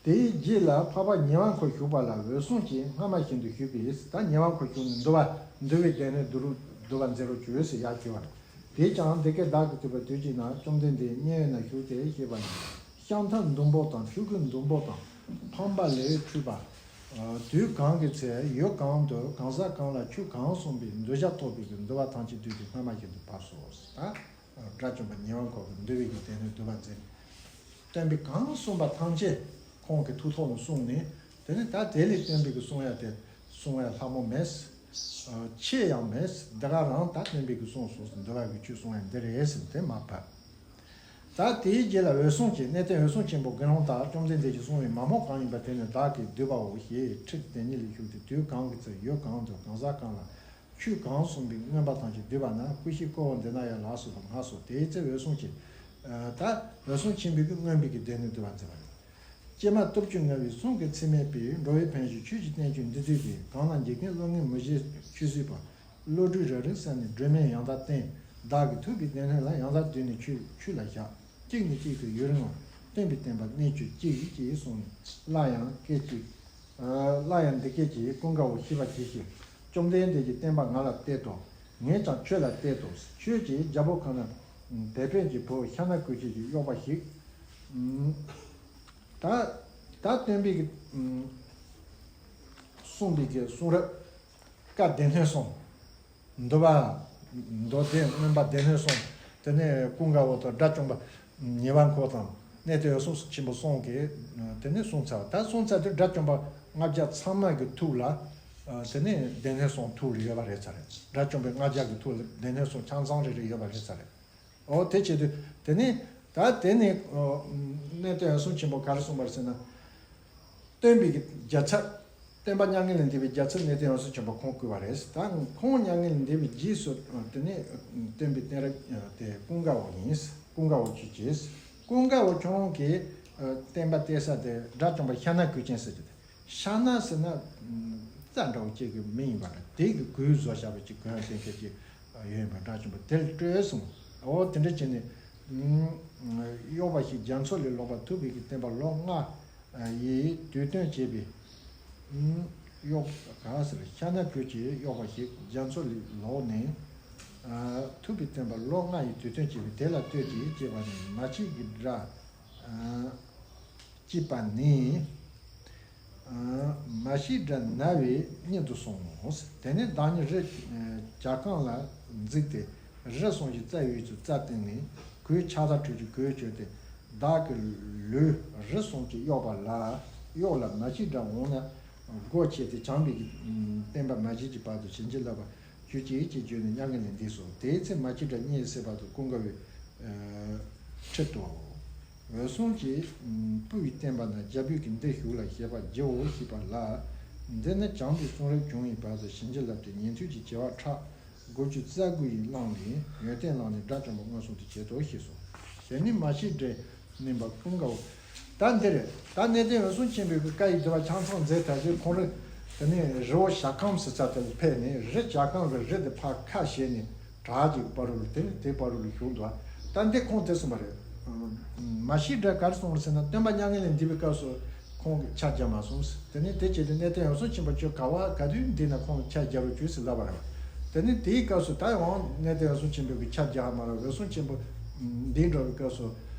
དེའི་རྗེས་ལ་འཕགས་པ་ཉེ་བར་འཁོར་བཞུགས་པ་ལ་འོད་སྲུང་གིས་སྔ་མ་བཞིན་དུ་ཞུས་པས། ད་ཉེ་བར་འཁོར་བཞུགས་ནས་འདུལ་བ། འདུལ་བའི་སྡེ་སྣོད་བསྡུ་རུ་འདུལ་བ་མཛད་རོགས་བྱོས་ཟེར་ཡར་ཞུས་པ་རེད། དེས་ཀྱང་འདི་སྐད་བདག་གིས་ཐོས་པ་དུས་གཅིག་ན། བཅོམ་ལྡན་འདས་མཉན་ཡོད་ན་བཞུགས་ཏེ་ཞེས་པ་ནི། ཤམ་ཐབས་ཟླུམ་པོ་དང་ཆོས་སྐུ་ཟླུམ་པོ་དང་། ཕམ་པ་ལས་འཁྲུལ་པ། དུས་གང་གི་ཚེ་ཡུལ་གང་དུ་གང་ཟག་གང་ལ་ཆོས་གང་གསུངས་པའི་འདུལ་བྱ་ཐོབ་པའི་འདུལ་བ་ཐམས་ཅད་བསྡུས་ཏེ་སྔ་མ་བཞིན་དུ་བབས་སོ། ད་དགྲ་བཅོམ་པ་ཉེ་བར་འཁོར་གྱིས་འདུལ་བའི་གི་སྡེ་སྣོད་བསྡུ་བ་མཛད། སྟོན་པས་གང་གསུངས་པ་ཐམས་ཅད་ཁོང་གི་ཐུགས་ཐོག་ནས་གསུངས་ནས། དེ་ནས་ད་དེ་ལས་སྟོན་པའི་གི་གསུང་ཡ་དེ་གསུང་ཡ་ལྷག་མོ་མེད། ཆེ་ཡང་མེད། འདི་ག་རང་ད་སྟོན་པའི་གི་གསུང་སོགས་སུ་འདུལ་བ་གི་ཆོས་གསུང་ཡ་འདི་རེད་ཟེར་དེ་མར་བབས། ད་དེའི་རྗེས་ལ་འོད་སྲུང་གིས། གནས་བརྟན་འོད་སྲུང་ཆེན་པོ་དགེ་སློང་དག་བཅོམ་ལྡན་འདས་ཀྱིས་གསུངས་པའི་མ་རྨོས་གང་ཡིན་པ་དེ་ནི་བདག་གིས་བསྡུས་པའོ་ཞེས་ཁྲིད་དེ་ཉིད་ལས་ཞུགས་ཏེ། དུས་གང་གི་ཚེ་ཡུལ་གང་དུ་གང་ཟག་གང་ལ་ཆོས་གང་གསུངས་པའི་མངོན་པ་ཐམས་ཅད་བསྡུས་པ་ན། ཀུ་ཤའི་ཀོ་བ་འདི་ན་ཡང་ལགས་སོ་ལ་སྔགས་སོ། དེའི་ཚེ་འོད་སྲུང་གིས། ད་འོད་སྲུང་ཆེན་པོའི་གི་མངོན་པའི་གི་སྡེ་སྣོད་བསྡུ་བ་མཛད་པ་རེད། ཀྱེ་མ་སྟོབས་བཅུ་མངའ་བའི་གསུང་གི་ཚད་མེད་པའི། འགྲོ་བའི་ཕན་བཞིན་ཆོས་ཀྱི་བསྟན་བཅོས་འདི་བསྡུས་པས། གང་ལ་འཇིག་རྟེན་བློ་ངན་མི་བྱེད་ཆོས་སྲིད་པ། བློ་གྲོས་རབ་རིབ་བསལ་ནས་སྒྲོན་མེ་ཡང་དག་བསྟན། བདག་གིས་ཐུབ་པའི་སྡེ་སྣོད་ལ། ཡང་དག་བསྡུས་ནས་ཆོས་ཆོས་ལ་བཞག་གཅིག་ནས་གཅིག་ཏུ་ཡུན་རིང་བ། སྟོན་པའི་བསྟན་པ་གནད་གཅིག་གཅིག་ཅེས་གསུངས་ནས། སླར་ཡང་སྐད་ཅིག་སླར་ཡང་འདི་སྐད་ཅེས། ཀུན་དགའ་བོ་ཤེས་པར་གྱིས་ཤིག་བཅོམ་ལྡན་འདས་ཀྱི་བསྟན་པ་ང་ལ་གཏད་དོ། ངས་ཀྱང་ཁྱོད་ལ་གཏད་དོ། ཁྱོད་ཀྱིས་རྒྱལ་པོ་གང་ན་དེད་དཔོན་གྱི་བུ་ཤ་ན་ཀུ་ཅི་ཞིག་གཡོག་པ་ཞིག་ད་ད་སྟོན་པའི་གི་གསུངས་པའི་གི་གསུང་རབ་བཀའ་སྡེ་སྣོད་གསུམ། འདུལ་བ། མདོ་སྡེ། མངོན་པ། སྡེ་སྣོད་གསུམ། དེ་ནས་ཀུན་དགའ་བོ་དང་དགྲ་བཅོམ་པ་ཉེ་བར་འཁོར་དང་། གནས་བརྟན་འོད་སྲུང་ཆེན་པོ་གསུམ་གྱིས་དེ་ནས་གསུངས་ཚར་བ། ད་གསུངས་ཚར་དུས་དགྲ་བཅོམ་པ་ལྔ་བརྒྱ་ཚང་མ་གི་ཐུགས་ལ་དེ་ནས་སྡེ་སྣོད་གསུམ་ཐུགས་ལ་ཡོད་པ་རེད་ཚར་རེད། དགྲ་བཅོམ་པའི་ལྔ་བརྒྱ་གི་ཐུགས་ལ་སྡེ་སྣོད་གསུམ་ཆ་ཚང་རེ་རེ་ཡོད་པ་རེད་ཚར་རེད། འོ་དེ་བྱེད་དུས་དེ་ནས་ད་དེ་ནས་གནས་བརྟན་འོད་སྲུང་ཆེན་པོ་ག་རེ་གསུངས་པ་རེད་ཟེར་ན། སྟོན་པའི་རྒྱལ་ཚབ། སྟོན་པ་མྱ་ངན་ལས་འདས་པའི་རྒྱལ་ཚབ་གནས་བརྟན་འོད་སྲུང་ཆེན་པོ་ཁོང་བསྐོས་པ་རེད། ད་ཁོང་མྱ་ངན་ལས་འདས་པའི་རྗེས་སུ་དེ་ནས་སྟོན་པའི་བསྟན་རབས་དེ་ཀུན་དགའ་བོ་ཡིན། ཀུན་དགའ་བོ་ཁྱོད་ཀྱིས། ཀུན་དགའ་བོ་ཁྱོད་རང་གིས་བསྟན་པ་གཏད་ས་དེ་དགྲ་བཅོམ་པ་ཤ་ན་གོས་ཅན་ཟེར་གྱི་དེ། ཤ་ན་ཟེར་ན་རྩྭ་འདྲ་བོ་ཅིག་གི་མིང་ཡིན་པ་རེད། དེ་གི་གོས་བཟོ་བྱ་བ་ཅིག་གོན་ཡ་དེ་འདྲ་ཅིག་ཡོད་ཡིན་པ་དགྲ་བཅོམ་པ་དེར་སྤྲོད་གསུངས། འོ་དེ་འདྲ་བྱས་ནས་གཡོག་པ་ཞིག་རྒྱ་མཚོ་ལས་ལོག་པར་ཐུབ་པའི་གི་བསྟན་པ་ལོ་ལྔ་ཡི་དུས་སྟོན་བྱས་པའི་གཡོག་ག་ཟེར་ཤ་ན་གོས་ཀྱི་གཡོག་པ་ཞིག་རྒྱ་མཚོ་ལས་ལོག་ནས་ཐུབ་པའི་བསྟན་པ་ལོ་ལྔ་ཡི་དུས་སྟོན་བྱས་པའི་དེ་ལ་ལྟོས་ཀྱིས་ཅེས་པ་ནི་མ་གཅིག་གི་སྒྲ། གཅིག་པ་ནི། མ་གཅིག་སྒྲ་ན་བས་སྙན་དུ་སོང་ངོ་། དེ་ནས་བདག་ཉིད་རི་གྱ་གང་ལ་འཛེགས་ཏེ་རི་གསུམ་གྱི་རྩ་བའི་དབུས་སུ་རྩྭ་བཏིང་ནས་གོས་ཕྱག་དར་ཁྲོད་ཀྱི་གོས་གྱོན་ཏེ། བདག་གི་ལུས་རི་གསུམ་གྱི་གཡོག་པ་ལ་གཡོག་ལ་མ་གཅིག་སྒྲ་འོངས་ན་སྒོ་ཕྱེ་སྟེ་བྱམས་པའི་བསྟན་པ་མ་བརྗེད་ཀྱི་བར་དུ་བྱིན་གྱིས་བརླབ་པར་ཞུ་ཅིག་ཅེས་བརྗོད་ནས་མྱ་ངན་ལས་འདས་སོ། དེའི་ཚེ་མ་གཅིག་སྒྲ་སྙན་གསལ་བར་དུ་ཀུན་དགའ་བོས་ཁྲིད་དོ། འོད་སྲུང་གིས། བུ་ཡི་བསྟན་པ་ན་རྒྱལ་པོས་ཀྱི་འདི་ཞུགས་ལ་བཞེད་པར་བགྱིའོ་ཞེས་པ་ལ། འདི་ནི་བྱམས་པའི་གསུང་རབ་བྱུང་བའི་བར་དུ་བྱིན་གྱིས་བརླབས་ཏེ་ཉན་ཐོས་ཀྱི་བྱེ་བ་ཕྲག་དགུ་བཅུ་རྩ་དགུ་ཡིས་བླངས་ནས་ཡོན་ཏན་བླངས་ནས་དགྲ་བཅོམ་པ་མངོན་སུམ་དུ་བྱེད་དོ་ཞེས་སོ། དེ་ནས་མ་གཅིག་བསྒྲིལ་ནས་པ་ཀུན་དགའ་བོ། ད་འདིར་ད་གནས་བརྟན་འོད་སྲུང་ཆེན་པོའི་གི་བཀའ་ཡི་བསྡུ་བ་ཆ་ཚང་མཛད་ཐག་ཆོད། ཁོང་རང་དེ་ནས་རི་བོ་བྱ་རྐང་ཟེར་ས་དེ་ལ་ཕེབས་ནས། རི་བྱ་རྐང་གི་རི་དེ་ཕར་ཁ་ཕྱེ་ནས་བྲག་ཅིག་བར་དུ་ལ། དེ་ནས་དེ་བར་དུ་ལ་བཞུགས་འདུག། ད་འདི་ཁོང་དེ་གསུངས་པ་རེད། མ་གཅིག་བསྒྲིལ་ག་རེ་གསུངས་རེད་ཟེར་ན། སྟོན་པ་མྱ་ངན་ལས་འདས་པའི་སྐབས་སུ་ཁོང་གིས་ཕྱག་རྒྱ་མ་གསུངས། དེ་ནས་དེ་བྱས་ཏེ་གནས་བརྟན་འོད་སྲུང་ཆེན་པོ་ཁྱོད་ག་བ་ག་དུས་འདི་ན་ཁོང་ཕྱག་རྒྱ་རོགས་བྱོས་ཟེར་ལབ་པ་རེད། དེ་ནས་དེའི་སྐབས་སུ་ད་ཡང་གནས་བརྟན་འོད་སྲུང་ཆེན་པོ་གིས་ཕྱག་རྒྱ་མ་རོགས། འོད་སྲུང་ཆེན་པོ་འདི་འགྲོ་བའི་སྐབས་སུ་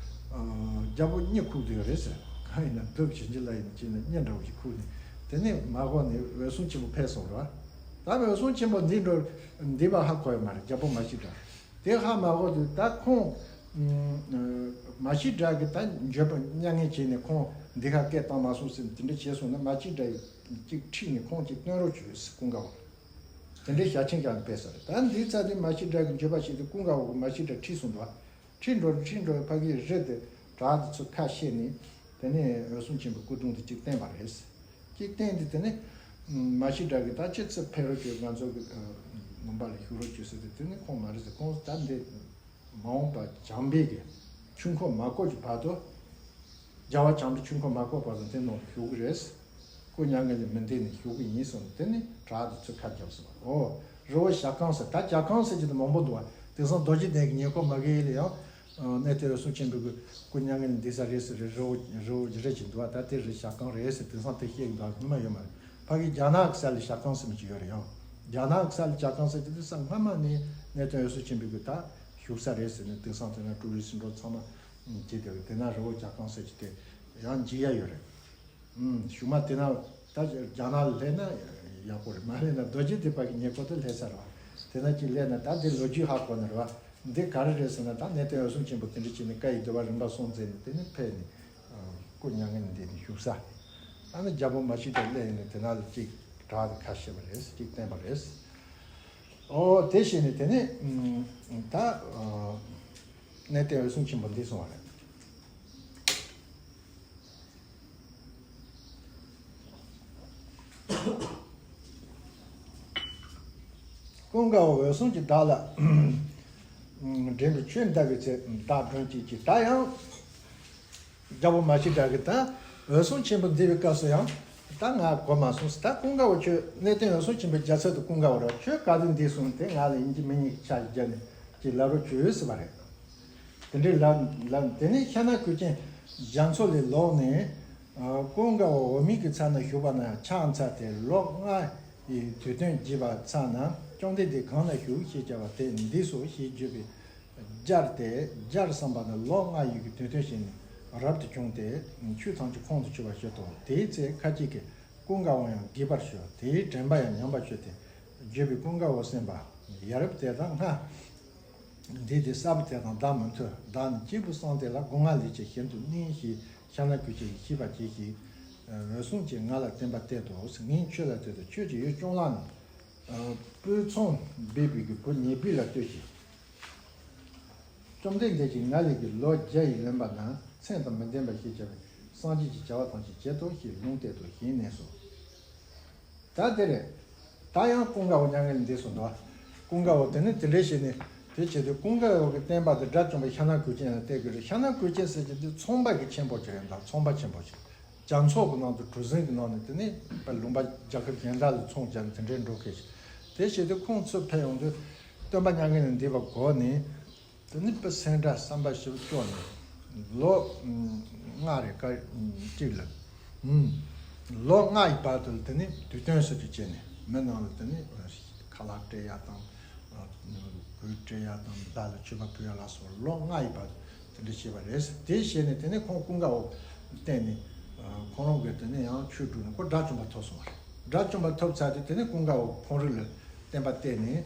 རྒྱལ་པོ་གཉིད་ཁུག་བསྡད་ཡོད་རེད་ཟེར། གང་ཡིན་ན་སྡུག་བྱེད་ཀྱི་ལ་ཡིན་ཅེས་ནས་གཉིད་འདྲ་བོ་ཞིག་ཁུག་ནས། དེ་ནས་མ་གོ་ནས་འོད་སྲུང་ཆེན་པོ་ཕེབས་སོང་ར། ད་འོད་སྲུང་ཆེན་པོ་འདི་འགྲོ་འདི་བ་ཧ་གོ་ཡོད་མ་རེད། རྒྱལ་པོ་མ་གཅིག་བསྒྲིལ། དེ་ཧ་མ་གོ་དུས་ད་ཁོང་མ་གཅིག་བསྒྲིལ་གི་ད་འགྱོད་པ་མྱ་ངན་བྱས་ནས་ཁོང་འདི་ཁ་སྐད་བཏང་མ་སོང་ཟེར་ནས་དེ་འདྲ་བྱས་སོང་ན། མ་གཅིག་བསྒྲིལ་ཅིག་ཁྲིད་ནས་ཁོང་ཅིག་སྟོན་རོགས་བྱོས་ཟེར་ཀུན་དགའ་བོ། དེ་འདྲའི་ཞལ་ཆེམས་ཀྱང་ཕེབས་ས་རེད། ད་འདིའི་ཚ་དེ་མ་གཅིག་བསྒྲིལ་གི་འགྱོད་པ་བྱས་ཏེ་ཀུན་དགའ་བོ་གི་མ་གཅིག་བསྒྲིལ་ཁྲིད་སོང་འདུག། ཁྲིད་འགྲོ་ཁྲིད་འགྲོ་ཕ་གིའི་རི་དེ་བྲག་དེ་ཚུར་ཁ་ཕྱེ་ནས། དེ་ནས་འོད་སྲུང་ཆེན་པོའི་སྐུ་གདུང་དེ་གཅིག་བསྟན་པ་རེད། གཅིག་བསྟན་ཏེ་དེ་ནས་མ་གཅིག་བསྒྲིལ་གི་ད་ཁྱེད་ཚོ་ཕེབས་རོགས་བྱོས། ང་ཚོ་གི་ལུང་པ་ལ་བཞུགས་རོགས་བྱོས་ཟེར་ཏེ། དེ་ནས་ཁོང་མ་རེད་ཟེར། ཁོང་ད་འདི་མ་འོངས་པ་བྱམས་པའི་གི་ཆོས་འཁོར་མ་བསྐོར་གྱི་བར་དུ། རྒྱལ་བ་བྱམས་པའི་ཆོས་འཁོར་མ་བསྐོར་བར་དུ་འདི་ནང་བཞུགས་ཀྱི་རེད། སྐུ་མྱ་ངན་ལས་མི་འདས་ནས་བཞུགས་ཀྱི་ཡིན་གསུངས་ནས། དེ་ནས་བྲག་དེ་ཚུར་ཁ་བརྒྱབ་སོང་། ཨོ། རི་བོ་བྱ་རྐང་ཟེར། ད་བྱ་རྐང་ཟེར་གྱི་དེ་མང་པོ་འདུག་བ། དེང་སང་རྡོ་རྗེ་གདན་གྱི་ཉེ་འཁོར་མ་གི་ལ་ཡང་གནས་བརྟན་འོད་སྲུང་ཆེན་པོའི་སྐུ་མྱ་ངན་ལས་འདས་ས་རེད་ཟེར། རི་བོ་རི་བོ་རི་ཅིག་འདུག་བ། ད་དེ་རི་བྱ་རྐང་རེད་ཟེར། དེང་སང་དེ་བཤད་ཀྱི་འདུག། སྔོན་མ་ཡོད་མ་རེད། ཕ་གི་རྒྱ་ནག་གི་ས་ལ་བྱ་རྐང་ཟེར་མི་ཅིག་ཡོད་རེད་ཡང་། རྒྱ་ནག་གི་ས་ལ་བྱ་རྐང་ཟེར་གྱི་དེ་ས་སྔ་མ་ནས་གནས་བརྟན་འོད་སྲུང་ཆེན་པོའི་སྐུ་ད་བཞུགས་ས་རེད་ཟེར་ནས། དེང་སང་དེ་ན་ཀྲུ་རི་སི་འགྲོ་ཚང་མ་བྱས་ཏེ། དེ་ན་རི་བོ་བྱ་རྐང་ཟེར་གྱི་དེ་ཡང་འཇིགས་ཡ་ཡོད་རེད། ཨུམ། གཞུག་མ་དེ་ན་ད་རྒྱ་ནག་ལ་སླེབས་ན་ཡག་པོ་རེད། མ་སླེབས་ན་རྡོ་རྗེ་གདན་པ་གི་ཉེ་འཁོར་དུ་སླེབས་ས་རེད་བ། དེ་ན་ཅིག་སླེབས་ན་ད་འདི་ལོ་རྒྱུས་ཧ་གོ་ནི་རེད་བ། འདི་ག་རེ་རེད་ཟེར་ན། ད་གནས་བརྟན་འོད་སྲུང་ཆེན་པོ་དེ་འདྲ་བྱས་ནས་བཀའ་ཡི་བསྡུ་བ་རིམ་པ་གསུམ་མཛད་ནས། དེ་ནས་ཕེབས་ནས་སྐུ་མྱ་ངན་ལས་འདས་ནས་བཞུགས་ས། ཨ་ནི་རྒྱལ་པོ་མ་གཅིག་བསྒྲིལ་སླེབས་ནས་དེ་ན་ལ་ཅིག་བྲག་དེ་ཁ་ཕྱེ་བ་རེད། ཅིག་བསྟན་པ་རེད། ཨོ། དེ་བྱས་ནས་དེ་ནས་ད་གནས་བརྟན་འོད་སྲུང་ཆེན་པོ་འདི་གསུངས་པ་རེད། ཀུན་དགའ་བོ་འོད་སྲུང་གིས་བདག་ལ་འདྲེན་པའི་ཆོས་འདའ་བའི་ཚེ་བདག་མགྲོན་གཅིག་གྱིས། ད་ཡང་རྒྱལ་པོ་མ་གཅིག་བསྒྲིལ་གྱིས་ད་འོད་སྲུང་ཆེན་པོ་འདས་པའི་སྐབས་སུ་ཡང་ད་ང་གོ་མ་སོང་ཟེར། ད་ཀུན་དགའ་བོ་ཁྱོད། གནས་བརྟན་འོད་སྲུང་ཆེན་པོའི་རྒྱལ་ཚབ་ཏུ་ཀུན་དགའ་བོ་རེད། ཁྱོད་ག་དུས་འདས་སོང་། དེ་ང་ལ་ཡིན་གཅིག་མིན་གཉིས་ཀྱི་ཆ་ཞིག་བརྒྱབ་ནས་ཅིག་ལབ་རོགས་བྱོས་ཟེར་བ་རེད། དེ་འདྲའི་ལབ་ལབ། དེ་ནས་ཤ་ན་གོས་ཅན་རྒྱ་མཚོ་ལས་ལོག་ནས། ཀུན་དགའ་བོ་འོད་མའི་གི་ཚལ་ན་བཞུགས་པ་ན་ཕྱག་འཚལ་ཏེ། ལོ་ལྔ་ཡི་དུས་སྟོན་བགྱིས་པ་ཚར་ན། བཅོམ་ལྡན་འདས་གང་ན་བཞུགས་ཞེས་བྱ་བ་དེ་འདས་སོ་ཞེས་བརྗོད་པའི་སྦྱར་ཏེ། སྦྱར་བསམ་པ་ན་ལོ་ལྔ་ཡི་གི་དུས་སྟོན་བྱས་ནས་རབ་ཏུ་བྱུང་སྟེ། ཆོས་ཐམས་ཅད་ཁོང་དུ་ཆུད་པར་གྱུར་ཏོ། དེའི་ཚེ་ཁ་ཅིག་གིས་ཀུན་དགའ་བོ་ཡང་རྒུད་པར་ཞུ། དེའི་དྲན་པ་ཡང་ཉམས་པར་ཞུ་སྟེ། བརྗོད་པས། ཀུན་དགའ་བོ་སེམས་པ། ཡ་རབས་དེ་དག་སྔ། འདས་ཏེ་གསར་པ་དེ་དང་འདའ་མི་ཐུབ། བདག་ནི་སྐྱེས་བུ་བསམ་དེ་ལ། སྒོ་ང་ལས་ཀྱང་གཞན་དུ་གནས་ཞེས། ཤ་ན་གོས་ཅན་གྱིས་ཤེས་པར་གྱིས་ཤིག། འོད་སྲུང་གིས་ང་ལ་བསྟན་པ་གཏད་དོ། ངས་ཁྱོད་ལ་ལྟོས་དང་། ཁྱོད་ཀྱི་ཡུལ་གཅོང་ལ་ནི། སྤོས་ཚོང་སྦས་པའི་གི་བུ་ཉེ་སྦས་ལ་ལྟོས་ཤིག། བཅོམ་ལྡན་འདས་ཀྱིས་ང་ལས་ཀྱི་ལོ་བརྒྱ་ཡིས་ལོན་པ་ན། མཚན་དང་མི་ལྡན་པ་ཞེས་བྱ་བའི་སངས་རྒྱས་ཀྱི་བྱ་བ་ཐམས་ཅད་བྱེད་དོ་ཞེས་ལུང་བསྟན་ཏོ་ཞེས་ནས་སོ། ད་དེ་རེད། ད་ཡང་ཀུན་དགའ་བོ་མྱ་ངན་ལས་འདས་སོང་འདུག། ཀུན་དགའ་བོ་དེ་ནི་དེ་འདྲའི་བྱས་ནས་དེ་བྱས་ཏེ། ཀུན་དགའ་བོ་གི་བསྟན་པ་དེ་དགྲ་བཅོམ་པ་ཤ་ན་གོས་ཅན་ལ་གཏད་དགོས་རེད། ཤ་ན་གོས་ཅན་ཟེར་གྱི་འདི་ཚོང་པ་གི་ཆེན་པོ་ཅིག་རེད་འདུག། ཚོང་པ་ཆེན་པོ་ཅིག། རྒྱ་མཚོ་གི་ནང་དུ་གྲུ་གཟིངས་ཀྱི་ནང་ནས་དེ་ནི་ལུང་པ་རྒྱལ་ཁབ་གཞན་དག་ལ་ཚོང་བརྒྱབ་ནས་དེ་འདྲའི་འགྲོ་མཁན་ཞིག། དེ་བྱས་ཏེ་ཁོང་ཚུར་ཕེབས་ཡོང་དུས་སྟོན་པ་མྱ་ངན་ལས་འདས་པ་གོ་ནས། དེ་ནི་དཔེ་སེམས་ཁྲལ་བསམ་པ་ཞིག་སྐྱོ་ནས། ལོ་ལྔ་རེ་ཀ་གཅིག་ལ། ལོ་ལྔ་ཡི་བར་དུ་དེ་ནི་དུས་སྟོན་ཟེར་དུ་བྱས་ནས། མི་རྣམས་ལ་དེ་ནི་ཁ་ལག་སྤྲད་ཡ་དང་། གོས་སྤྲད་ཡ་དང་། བདག་ལ་མཆོད་པ་ཕུལ་ཡ་ལ་སོགས་ལོ་ལྔ་ཡི་བར་དུ་དེ་འདྲ་བྱས་པ་རེད། དེ་བྱས་ནས་དེ་ནི་ཁོང་ཀུན་དགའ་བོ་བསྟེན་ནས། ཁོང་རང་གིས་དེ་ནི་ཡང་ཆོས་བསྒྲུབས་ནས་ཁོ་དགྲ་བཅོམ་པ་ཐོབ་སོང་བ་རེད། དགྲ་བཅོམ་པ་ཐོབ་ཚར་དུས་དེ་ནི་ཀུན་དགའ་བོ་ཁོང་རང་ལ་བསྟན་པ་གཏད་ནས།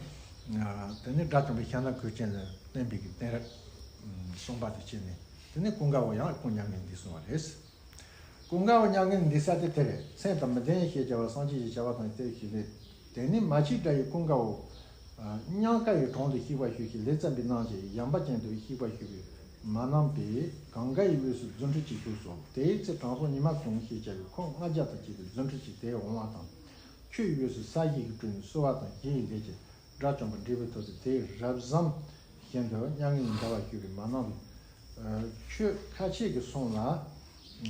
དེ་ནི་དགྲ་བཅོམ་པ་ཤ་ན་གོས་ཅན་ལ་བསྟན་པའི་གི་གཏད་རབས་གསུངས་པ་དེ་བྱས་ནས། དེ་ནི་ཀུན་དགའ་བོ་ཡང་སྐུ་མྱ་ངན་འདས་སོང་བ་རེད། ཀུན་དགའ་བོ་མྱ་ངན་འདས་ས་དེ་དེ་རེད། མཚན་དང་མི་ལྡན་ཞེས་བྱ་བ་སངས་རྒྱས་ཀྱི་བྱ་བ་དང་དེ་བཞིན་རེད། དེ་ནི་མ་གཅིག་བསྒྲིལ་ཡིས་ཀུན་དགའ་བོ། ཉང་ཀ་ཡི་གྲོང་དུ་གཤེགས་པར་ཞུས་ཤིང་། ལས་བརྩམས་པའི་གནང་ཞིང་། ཡངས་པ་ཅན་དུ་གཤེགས་པར་ཞུས་པས་མ་གནང་པས། གངྒཱ་ཡི་དབུས་སུ་རྫུ་འཕྲུལ་གྱིས་བཞུགས་སོ། དེའི་ཚེ་དྲང་སྲོང་ཉི་མ་གུང་ཞེས་བྱ་བའི་ཁོང་ལྔ་བརྒྱ་དང་བཅས་ཏེ་རྫུ་འཕྲུལ་གྱིས་དེར་འོང་བ་དང་། ཆུ་ཡི་དབུས་སུ་ས་གཞི་གིས་བསྐྲུན་ནས་གསོལ་བ་དང་བཞི་ཡི་ལས་ཀྱིས་དགྲ་བཅོམ་པ་འབྲས་བུའི་ཐོག་ཏུ་དེའི་རབ་བཟང་བཞིན་དུ་མྱ་ངན་ལས་འདའ་བར་ཞུས་པས་མ་གནང་བས། ཆོས་ཁ་ཆེ་གི་གསུང་ལ།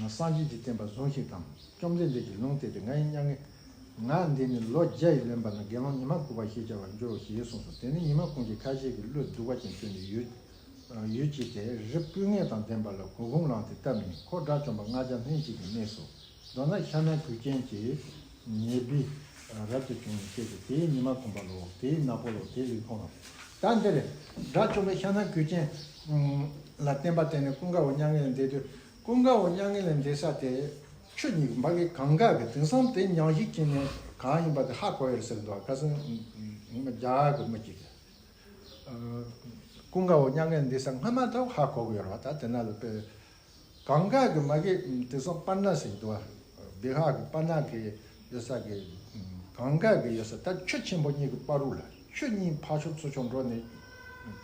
སངས་རྒྱས་ཀྱི་བསྟན་པ་ཟུངས་ཤིག་དང་། བཅོམ་ལྡན་འདས་ཀྱི་ལུང་བསྟན་ཏེ། ང་ཡི་མྱ་ངན། ང་འདི་ནི་ལོ་བརྒྱ་ཡིས་ལོན་པ་ན། དགེ་སློང་ཉི་མ་གུང་པ་ཞེས་བྱ་བར་འགྱུར་རོ་ཞེས་གསུངས་སོ། དེ་ནས་ཉི་མ་གུང་གིས་ཁ་ཆེ་གི་བློ་སྡུག་པ་ཅན་བཏོན་ནས་ཡུལ་ཡུལ་གྱི་དེ་རི་སྤོས་ངད་དང་ལྡན་པ་ལ་གོ་གུང་བླངས་ཏེ་བཏབ་ནས། ཁོ་དགྲ་བཅོམ་པ་ལྔ་བརྒྱ་ལྷན་ཅིག་གིས་མནན་སོ། མདོར་ན་ཤ་ན་གོས་ཅན་གྱི་ཉེ་སྦས་རབ་ཏུ་བྱུང་བའི་ཆེད་དུ། དེའི་ཉི་མ་གུང་པ་ལོ། དེའི་ནག་པོ་ལོ། དེའི་ལུས་ཕུང་ལོ། ད་འདིར་དགྲ་བཅོམ་པའི་ཤ་ན་གོས་ཅན་ལ་བསྟན་པ་བསྟན་ནས་ཀུན་དགའ་བོ་མྱ་ངན་ལས་འདས་དུས། ཀུན་དགའ་བོ་མྱ་ངན་ལས་འདས་ས་དེ་ཆུ་གཉིས་ཀྱི་འབའ་གི་གངྒཱ་གི་དེང་སང་དེ་མྱང་ཞིག་བྱས་ནས་གང་ཡིན་པ་དེ་ཧ་གོ་ཡོད་ཟེར་འདུག་ཁ་སང་རྒྱ་གར་གྱི་མི་གཅིག་གིས། ཀུན་དགའ་བོ་མྱ་ངན་ལས་འདས་ས་སྔ་མ་དང་ཧ་གོ་གི་ཡོད་རེད་བ། ད་དེ་ན་ལ་དཔེ་གངྒཱ་གི་མ་གི་དེང་སང་པ་ན་ཟེར་འདུག་བ། བི་ཧར་གི་པ་ན་གི་ཡོད་ས་གི་གངྒཱ་གི་ཡོད་ས་ད་ཆུ་ཆེན་པོ་གཉིས་ཀྱི་བར་རུ་ལ་ཆུ་གཉིས་ཕར་ཕྱོགས་ཚུར་ཕྱོགས་འགྲོ་ནས།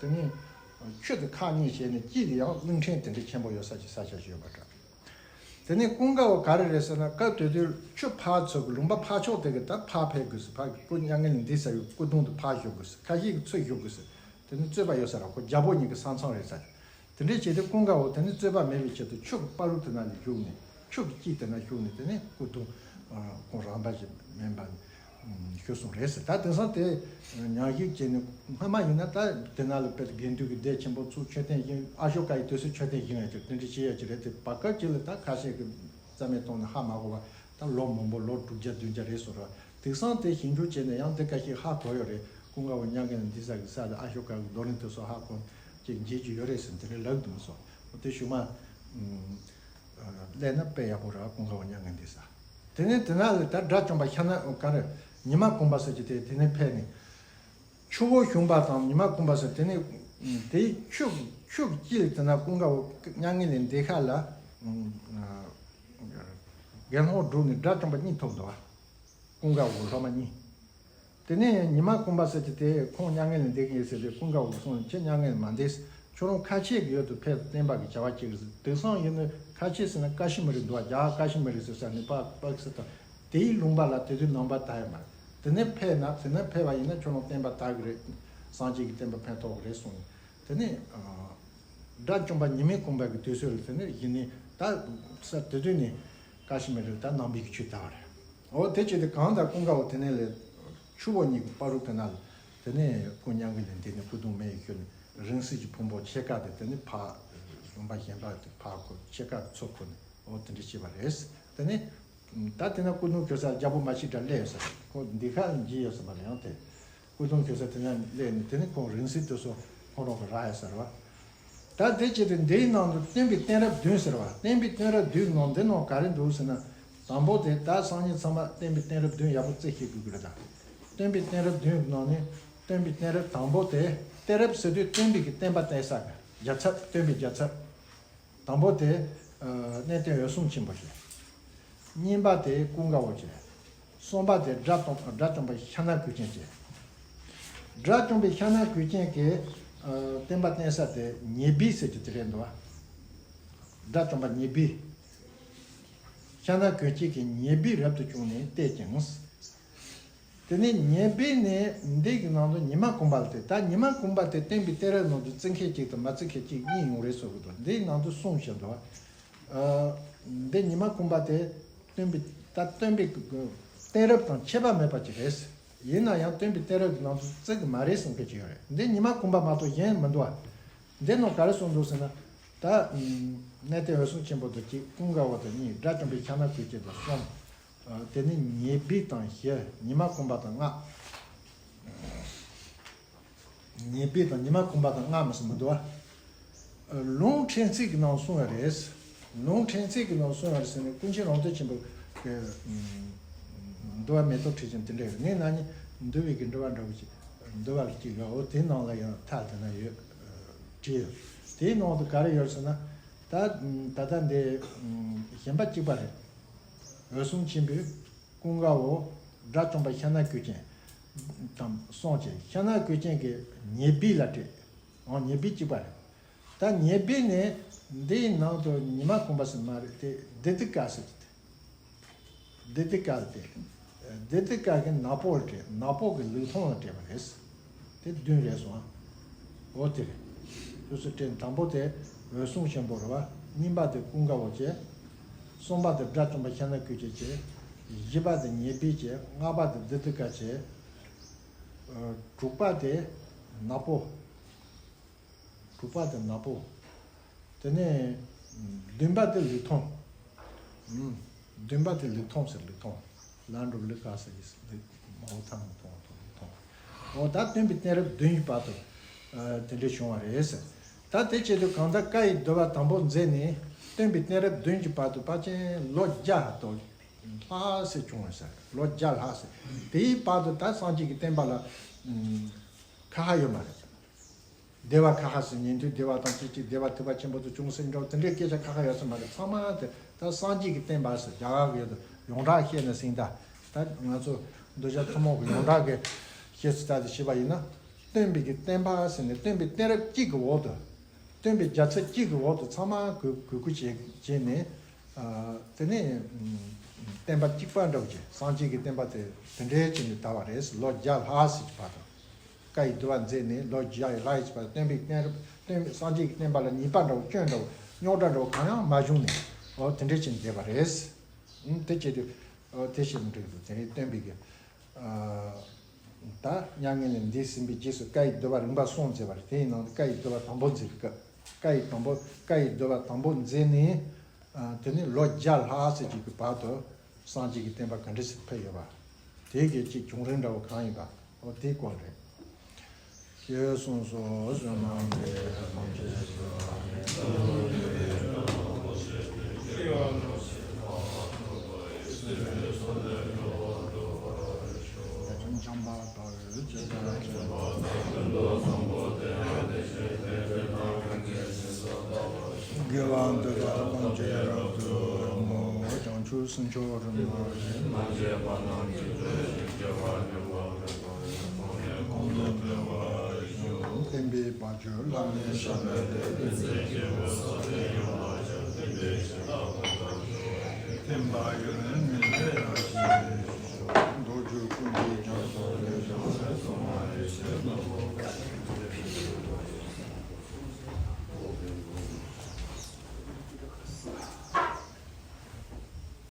དེ་ནས་ཆུ་དེ་ཁག་གཉིས་བྱས་ནས་དཀྱིལ་དེ་ཡང་གླིང་ཕྲན་དེ་འདྲ་ཆེན་པོ་ཡོད་ས་ཀྱི་ས་ཆ་ཞིག་ཡོད་པ་འདྲ། དེ་ནས་ཀུན་དགའ་བོ་ག་རེ་རེད་ཟེར་ན། སྐབས་དེ་དུས་ཆུ་ཕར་ཚུར་གྱི་ལུང་པ་ཕར་ཕྱོགས་དེ་གི་ད་ཕར་ཕེབས་དགོས་སུ་ཕར་གྱི་སྐུ་མྱ་ངན་ལས་འདས་ས་ཡོད་སྐུ་གདུང་དུ་ཕར་བཞུགས་དགོས་སུ་ཁ་ཤས་ཀྱི་ཚུར་བཞུགས་དགོས་སུ། དེ་ནས་རྩོད་པ་ཡོད་ས་ར་ཁོ་རྒྱལ་པོ་གཉིས་ཀྱི་ས་མཚམས་རེད་ས། དེ་འདྲའི་བྱས་ཏེ་ཀུན་དགའ་བོ་དེ་ནས་རྩོད་པ་མེད་པའི་ཆེད་དུ་ཆུ་གི་བར་རུ་དེ་ན་ལ་བཞུགས་ནས་ཆུ་གི་དཀྱིལ་དེ་ན་བཞུགས་ནས་དེ་ནས་སྐུ་གདུང་ཁོང་རང་འབའ་ཞིག་མིན་པ་ཞུ་སོང་རེད་ཟེར། ད་དེང་སང་དེ་མྱང་ཞིག་བྱས་ནས་སྔ་མ་ཡིན་ན་ད་དེ་ན་ལ་དཔེ་དགེ་འདུན་གྱི་སྡེ་ཆེན་པོ་ཚུར་མཆོད་རྟེན་བཞེངས། ཨ་ཤོ་ཀ་ཡི་དུས་སུ་མཆོད་རྟེན་བཞེངས་ཡ་ཅིག་དེ་འདྲ་བྱེད་ཡ་ཅིག་རེད། དེ་བར་སྐབས་ཅིག་ལ་ད་ཁ་ཤས་ཀྱི་རྩ་མེད་གཏོང་ནས་ཧ་མ་གོ་བ། ད་ལོ་མང་པོ་ལོ་དྲུག་བརྒྱ་བདུན་བརྒྱ་རེད་སོང་ར། དེང་སང་དེ་ཞིབ་འཇུག་བྱས་ནས་ཡང་འདི་ཁ་ཤས་ཧ་གོ་ཡོད་རེད། ཀུན་དགའ་བོ་མྱ་ངན་ལས་འདས་ས་གི་ས་ལ་ཨ་ཤོ་ཀ་གི་རྡོ་རིང་དེ་ཚོ་ཧ་གོ་ཅིག་མཇལ་རྒྱུ་ཡོད་རེད་ཟེར་དེ་འདྲ་ལབ་འདུག་སོ། དེ་གཞུག་མ་སླེབས་ན་དཔེ་ཡག་པོ་རེད། ཀུན་དགའ་བོ་མྱ་ངན་འདས་ས་དེ་ནས་དེ་ན་ལ་ད་དགྲ་བཅོམ་པ་ཤ་ན་ག་རེ་ཉི་མ་གུང་པ་ཟེར་གྱི་དེ་དེ་ནས་ཕེབས་ནས། ཆུ་བོ་གཞུང་པ་དང་ཉི་མ་གུང་པ་ཟེར་དེ་ནས་དེའི་ཆུ་ཆུ་དཀྱིལ་དེ་ན་ཀུན་དགའ་བོ་མྱ་ངན་ལས་འདས་ཁ་ལ་དགེ་སློང་བསྒྲུབས་ནས་དགྲ་བཅོམ་པ་གཉིས་ཐུག་འདུག་བ། ཀུན་དགའ་བོ་སློབ་མ་གཉིས། དེ་ནས་ཉི་མ་གུང་པ་ཟེར་གྱི་དེ་ཁོང་མྱ་ངན་ལས་འདས་ཀྱི་ཡིན་ཟེར་ཏེ་ཀུན་དགའ་བོ་གསུངས་ནས་ཁྱེད་མྱ་ངན་ལས་མ་འདས། ཁྱོད་རང་ཁ་ཆེ་གི་ཡུལ་དུ་ཕེབས་བསྟན་པ་གི་བྱ་བ་བྱེད་ཀྱི་ཟེར། དེང་སང་ཡིན་ན་ཁ་ཆེ་ཟེར་ན་ཀ་ཤི་མི་རི་འདུག་བ། རྒྱ་གར་ཀ་ཤི་མི་རི་ཟེར་ས་ནི་པ་པ་ཀི་སི་ཐན་དེའི་ལུང་པ་ལ་དེ་དུས་ནང་པ་དར་ཡོད་མ་རེད། དེ་ནས་ཕེབས་ན་དེ་ནས་ཕེབས་པ་ཡིན་ན་ཁྱོད་རང་བསྟན་པ་དར་གི་རེད། སངས་རྒྱས་ཀྱི་བསྟན་པ་ཕན་ཐོགས་གི་རེད་གསུངས་ནས་དེ་ནས་དགྲ་བཅོམ་པ་ཉི་མའི་གུང་པ་གི་དུས་ཚོད་ལ་དེ་ནས་གཞི་ནས་ད་ས་དེ་དུས་ནས་ཀ་ཤི་མི་རི་ད་ནང་པའི་གི་ཆོས་དར་བ་རེད། འོ་དེ་བྱས་ཏེ་གང་ལྟར་ཀུན་དགའ་བོ་དེ་ནས་ལས་ཆུ་བོ་གཉིས་ཀྱི་བར་རུ་དེ་ན་ལ་དེ་ནས་སྐུ་མྱ་ངན་ལས་འདས་ནས་སྐུ་གདུང་མེ་ཡིས་བསྐྱོད་ནས་རིང་བསྲེལ་གྱི་ཕུང་པོ་ཕྱེད་ཀ་དེ་དེ་ནས་ཕ་ལུང་པ་གཞན་པ་དེ་ཕ་ཁོ་ཕྱེད་ཀ་ཚུར་ཁོ་ནས་འོ་དེ་འདྲ་བྱས་པ་རེད། དེ་ནས་ད་དེ་ན་སྐུ་གདུང་བསྐྱོད་ས་རྒྱལ་པོ་མ་ཤི་ཀྲ་སླེབས་ཡོད་ས་ཁོ་འདི་ཁ་འཇིག་ཡོད་ས་མ་རེད། ཡང་དེ་སྐུ་གདུང་བསྐྱོད་ས་དེ་ན་སླེབས་ནས་དེ་ནས་ཁོང་རིང་བསྲེལ་དེ་ཚོ་ཁོང་རང་གི་རག་ཡོད་ས་རེད་བ། ད་དེ་བྱས་ཏེ་འདིའི་ནང་དུ་སྟོན་པའི་གཏད་རབས་བདུན་ཟེར་བ། སྟོན་པའི་གཏད་རབས་བདུན་ནང་འདི་ནང་ག་རེ་འདུག་ཟེར་ན། དང་པོ་དེ་ད་སང་ཉིན་ཚང་མ་སྟོན་པའི་གཏད་རབས་བདུན་ཡག་པོ་རྩིས་ཤེས་དགོས་ཀྱི་རེད་ད། སྟོན་པའི་གཏད་རབས་བདུན་གྱི་ནང་ནས་སྟོན་པའི་གཏད་རབས་དང་པོ་དེ་གཏད་རབས་ཟེར་དུས་སྟོན་པའི་གི་བསྟན་པ་གཏད་ས་གི་རྒྱལ་ཚབ་སྟོན་པའི་རྒྱལ་ཚབ། དང་པོ་དེ་གནས་བརྟན་འོད་སྲུང་ཆེན་པོ་ཞིག་གཉིས་པ་དེ་ཀུན་དགའ་བོ་བྱས། གསུམ་པ་དེ་དགྲ་བཅོམ་དགྲ་བཅོམ་པ་ཤ་ན་གོས་ཅན་བྱས། དགྲ་བཅོམ་པའི་ཤ་ན་གོས་ཅན་གྱི་བསྟན་པ་བསྟན་ས་དེ་ཉེ་སྦས་ཟེར་གྱི་དེ་རེད་འདུག་བ། དགྲ་བཅོམ་པ་ཉེ་སྦས། ཤ་ན་གོས་ཅན་གྱི་ཉེ་སྦས་རབ་ཏུ་བྱུང་ནས་བལྟས་ཀྱང་། དེ་ནས་ཉེ་སྦས་ནས་འདི་གི་ནང་དུ་ཉི་མ་གུང་པ་ལ་དེ་ད་ཉི་མ་གུང་པ་དེ་སྟོན་པའི་གཏད་རབས་ནང་དུ་བརྩི་མཁན་གཅིག་དང་མ་བརྩི་མཁན་གཅིག་གཉིས་ཡོང་རེད་ཟེར་གི་འདུག་འདིའི་ནང་དུ་གསུངས་བཞག་འདུག་འདི་ཉི་མ་གུང་པ་དེ་སྟོན་པའི་ད་སྟོན་པའི་གཏད་རབས་དང་ཁྱད་པར་མེད་པ་ཅིག་རེད། ཡིན་ན་ཡང་སྟོན་པའི་གཏད་རབས་ཀྱི་ནང་དུ་བརྩི་གི་མ་རེད་གསུང་མཁན་ཅིག་ཡོད་རེད། འདི་ཉི་མ་གུང་པ་མ་གཏོགས་གཞན་མི་འདུག་བ། འདི་ནང་ག་རེ་གསུངས་འདུག་ཟེར་ན། ད་གནས་བརྟན་འོད་སྲུང་ཆེན་པོ་དང་གཅིག་ཀུན་དགའ་བོ་དང་གཉིས་དགྲ་བཅོམ་པའི་ཤ་ན་གོས་ཅན་དང་གསུམ། དེ་ནི་ཉེ་སྦས་དང་བཞི། ཉི་མ་གུང་པ་དང་ལྔ། ཉེ་སྦས་དང་ཉི་མ་གུང་པ་དང་ལྔ་མ་ཟིན་མི་འདུག་བ། ལུང་ཕྲན་ཚེགས་ཀྱི་ནང་གསུངས་པ་རེད། ལུང་ཕྲན་ཚེགས་ཀྱི་ནང་གསུངས་པ་རེད་ཟེར་ནས་ཀུན་མཁྱེན་རང་གྲོལ་ཆེན་པོ་གི་འདུལ་བ་མེ་ཏོག་ཁྲིད་ཅན་དེ་འདྲ་ཡོད། ངས་ན་ནི་འདུལ་བའི་གི་འདྲི་བ་འདྲ་བོ་ཅིག་འདུལ་བ་གི་ཅིག་ཡོད། འོ་དེའི་ནང་ལ་ཡང་མཐའ་དེ་ན་ཡོད་བྲིས་ཡོད། དེའི་ནང་དུ་ག་རེ་ཡོད་ཟེར་ན། ད་ད་ལྟ་འདི་གཞན་པ་གཅིག་པ་རེད། འོད་སྲུང་ཆེན་པོས་ཀུན་དགའ་བོ་དགྲ་བཅོམ་པ་ཤ་ན་གོས་ཅན་དང་གསུངས་བྱས། ཤ་ན་གོས་ཅན་གྱི་ཉེ་སྦས་ལ་སྤྲད། འོ་ཉེ་སྦས་གཅིག་པ་རེད། ད་ཉེ་སྦས་ནས་འདིའི་ནང་དུ་ཉི་མ་གུང་པ་ཟེར་མ་རེད་དེ་བདུད་འདུལ་དཀར་ཟེར་གྱི་དེ། བདུད་འདུལ་དཀར་དེ། བདུད་འདུལ་དཀར་གྱི་ནག་པོ་ལ་སྤྲད། ནག་པོ་གི་ལུས་ཐུང་ལ་སྤྲད་པ་རེད། དེ་བདུན་རེད་སོང་། འོ་དེ་རེད། དུས་སུ་སྤྲད་དང་པོ་དེ་ འོད་སྲུང་ཆེན་པོ་རེད་བ། གཉིས་པ་དེ་ཀུན་དགའ་བོ་བྱས། གསུམ་པ་དེ་དགྲ་བཅོམ་པ་ཤ་ན་ཀུན་གྱི་བྱས། བཞི་པ་དེ་ཉེ་སྦས་བྱས། ལྔ་པ་དེ་བདུད་འདུལ་དཀའ་བྱས། ཨ། དྲུག་པ་དེ་ནག་པོ། དྲུག་པ་དེ་ནག་པོ། དེ་ནས་བདུན་པ་དེ་ལུས་ཐུང་། ཨུམ། བདུན་པ་དེ་ལུས་ཐུང་ཟེར། ལུས་ཐུང་། ལ་འགྲོ་ལུས་ཀ་ཟེར་གྱི་ལུས་མའོ་ཐང་ཐུང་ཐུང་ལུས་ཐུང་། འོ་ད་སྟོན་པའི་གཏད་རབས་བདུན་གྱི་བར་དུ། ཨ། དེ་འདྲས་བྱུང་བ་རེད་ཟེར། ད་དེ་བྱེད་དུས་གང་ལྟར་བཀའ་ཡི་བསྡུ་བ་དང་པོ་མཛད་ནས་སྟོན་པའི་གཏད་རབས་བདུན་གྱི་བར་དུ་ཕལ་ཆེར་ལོ་བརྒྱ་དང་ལྷག་ཙམ་བྱུང་བ་ཟེར། ལོ་བརྒྱ་ལྷག་ཙམ། དེའི་བར་དུ་ད་སངས་རྒྱས་ཀྱི་བསྟན་པ་ལ། ཨུམ། ཁ་ཁ་ཡོད་མ་རེད། སྡེ་པ་ཁ་ཁ་ཟེར། ཉན་ཐོས་སྡེ་པ་དང་ཅིག་ཅིག་སྡེ་པ་ཐེག་པ་ཆེན་པོ་དང་ཅུང་ཟད་འདྲ་བོ་དེ་འདྲའི་སྐད་ཆ་ཁ་ཁ་ཡོད་ས་མ་རེད། ཚང་མ་དེ་ད་སངས་རྒྱས་ཀྱི་བསྟན་པ་ཟེར། རྒྱ་གར་གི་ཡོངས་གྲགས་བཤད་ན་ཟིན། ད་ད་ང་ཚོ་འདུལ་བྱ་ཐུན་མོང་གི་ཡོངས་གྲགས་ཀྱི་བཤད་ཚུལ་ལྟར་དུ་བྱས་པ་ཡིན་ན། སྟོན་པའི་གི་བསྟན་པ་ཟེར་ནས་སྟོན་པའི་གཏད་རབས་གཅིག་གི་འོག་ཏུ། སྟོན་པའི་རྒྱལ་ཚབ་གཅིག་གི་འོག་ཏུ་ཚང་མ་གུས་གུས་བཀུར་བྱས་བྱས་ནས། ཨ། དེ་ནས། ཨུམ། བསྟན་པ་གཅིག་པ་འདྲ་བོ་བྱས། སངས་རྒྱས་ཀྱི་བསྟན་པ་དེ་དེ་འདྲའི་བྱས་ནས་དར་བ་རེད། ལོ་བརྒྱ་ལྷག་ཙམ་གྱི་བར་དུ། བཀའ་ཡི་བསྡུ་བ་མཛད་ནས་ལོ་བརྒྱ་ཡི་ལྷག་ཙམ་བར་སྟོན་པའི་གཏད་རབས། སྟོན་པའི་སངས་རྒྱས་ཀྱི་བསྟན་པ་ལ་ཉེས་པ་འདྲ་བོ་སྐྱོན་འདྲ་བོ་རྙོག་དྲ་འདྲ་བོ་གང་ཡང་མ་བྱུང་ནས། འོ་དེ་འདྲའི་བྱས་ནས་བསྡད་པ་རེད། ཨུམ། དེ་བྱས་དུས། འོ་དེ་བྱས་ནས་འགྲིག་འདུག་དེ་རིང་སྟོན་པའི་གི། ཨ། ད་མྱ་ངན་ལས་འདས་ཟིན་པའི་རྗེས་སུ་བཀའ་ཡི་བསྡུ་བ་རིམ་པ་གསུམ་མཛད་པ་རེད། དེའི་ནང་དུ་བཀའ་ཡི་བསྡུ་བ་དང་པོ་མཛད་པའི་སྐབས། བཀའ་ཡི་དང་པོ། བཀའ་ཡི་བསྡུ་བ་དང་པོ་མཛད་ནས། ཨ། དེ་ནས་ལོ་བརྒྱ་ལྷག་ཙམ་ཅིག་གི་བར་དུ་སངས་རྒྱས་ཀྱི་བསྟན་པ་ག་འདྲ་ཞིག་ཕེབས་ཡོད་པ། དེ་གི་ཅིག་བྱུང་རིམ་འདྲ་བོ་གང་ཡིན་པ། འོ་དེའི་སྐོར་རེད། ཞེས་གསུངས་སོ། བསོད་ནམས་འདི་ཡིས་ཐམས་ཅད་གཟིགས་པ་ཉིད། དགེ་བ་འདི་དག་ཐམས་ཅད་རབ་ཏུ་བསྔོ། བྱང་ཆུབ་སེམས་མཆོག་སྒྲུབ་པར་བྱེད། བསྟན་པའི་བྱ་རྒྱུད་བླ་མེད་ཞབས་པད་བརྟན།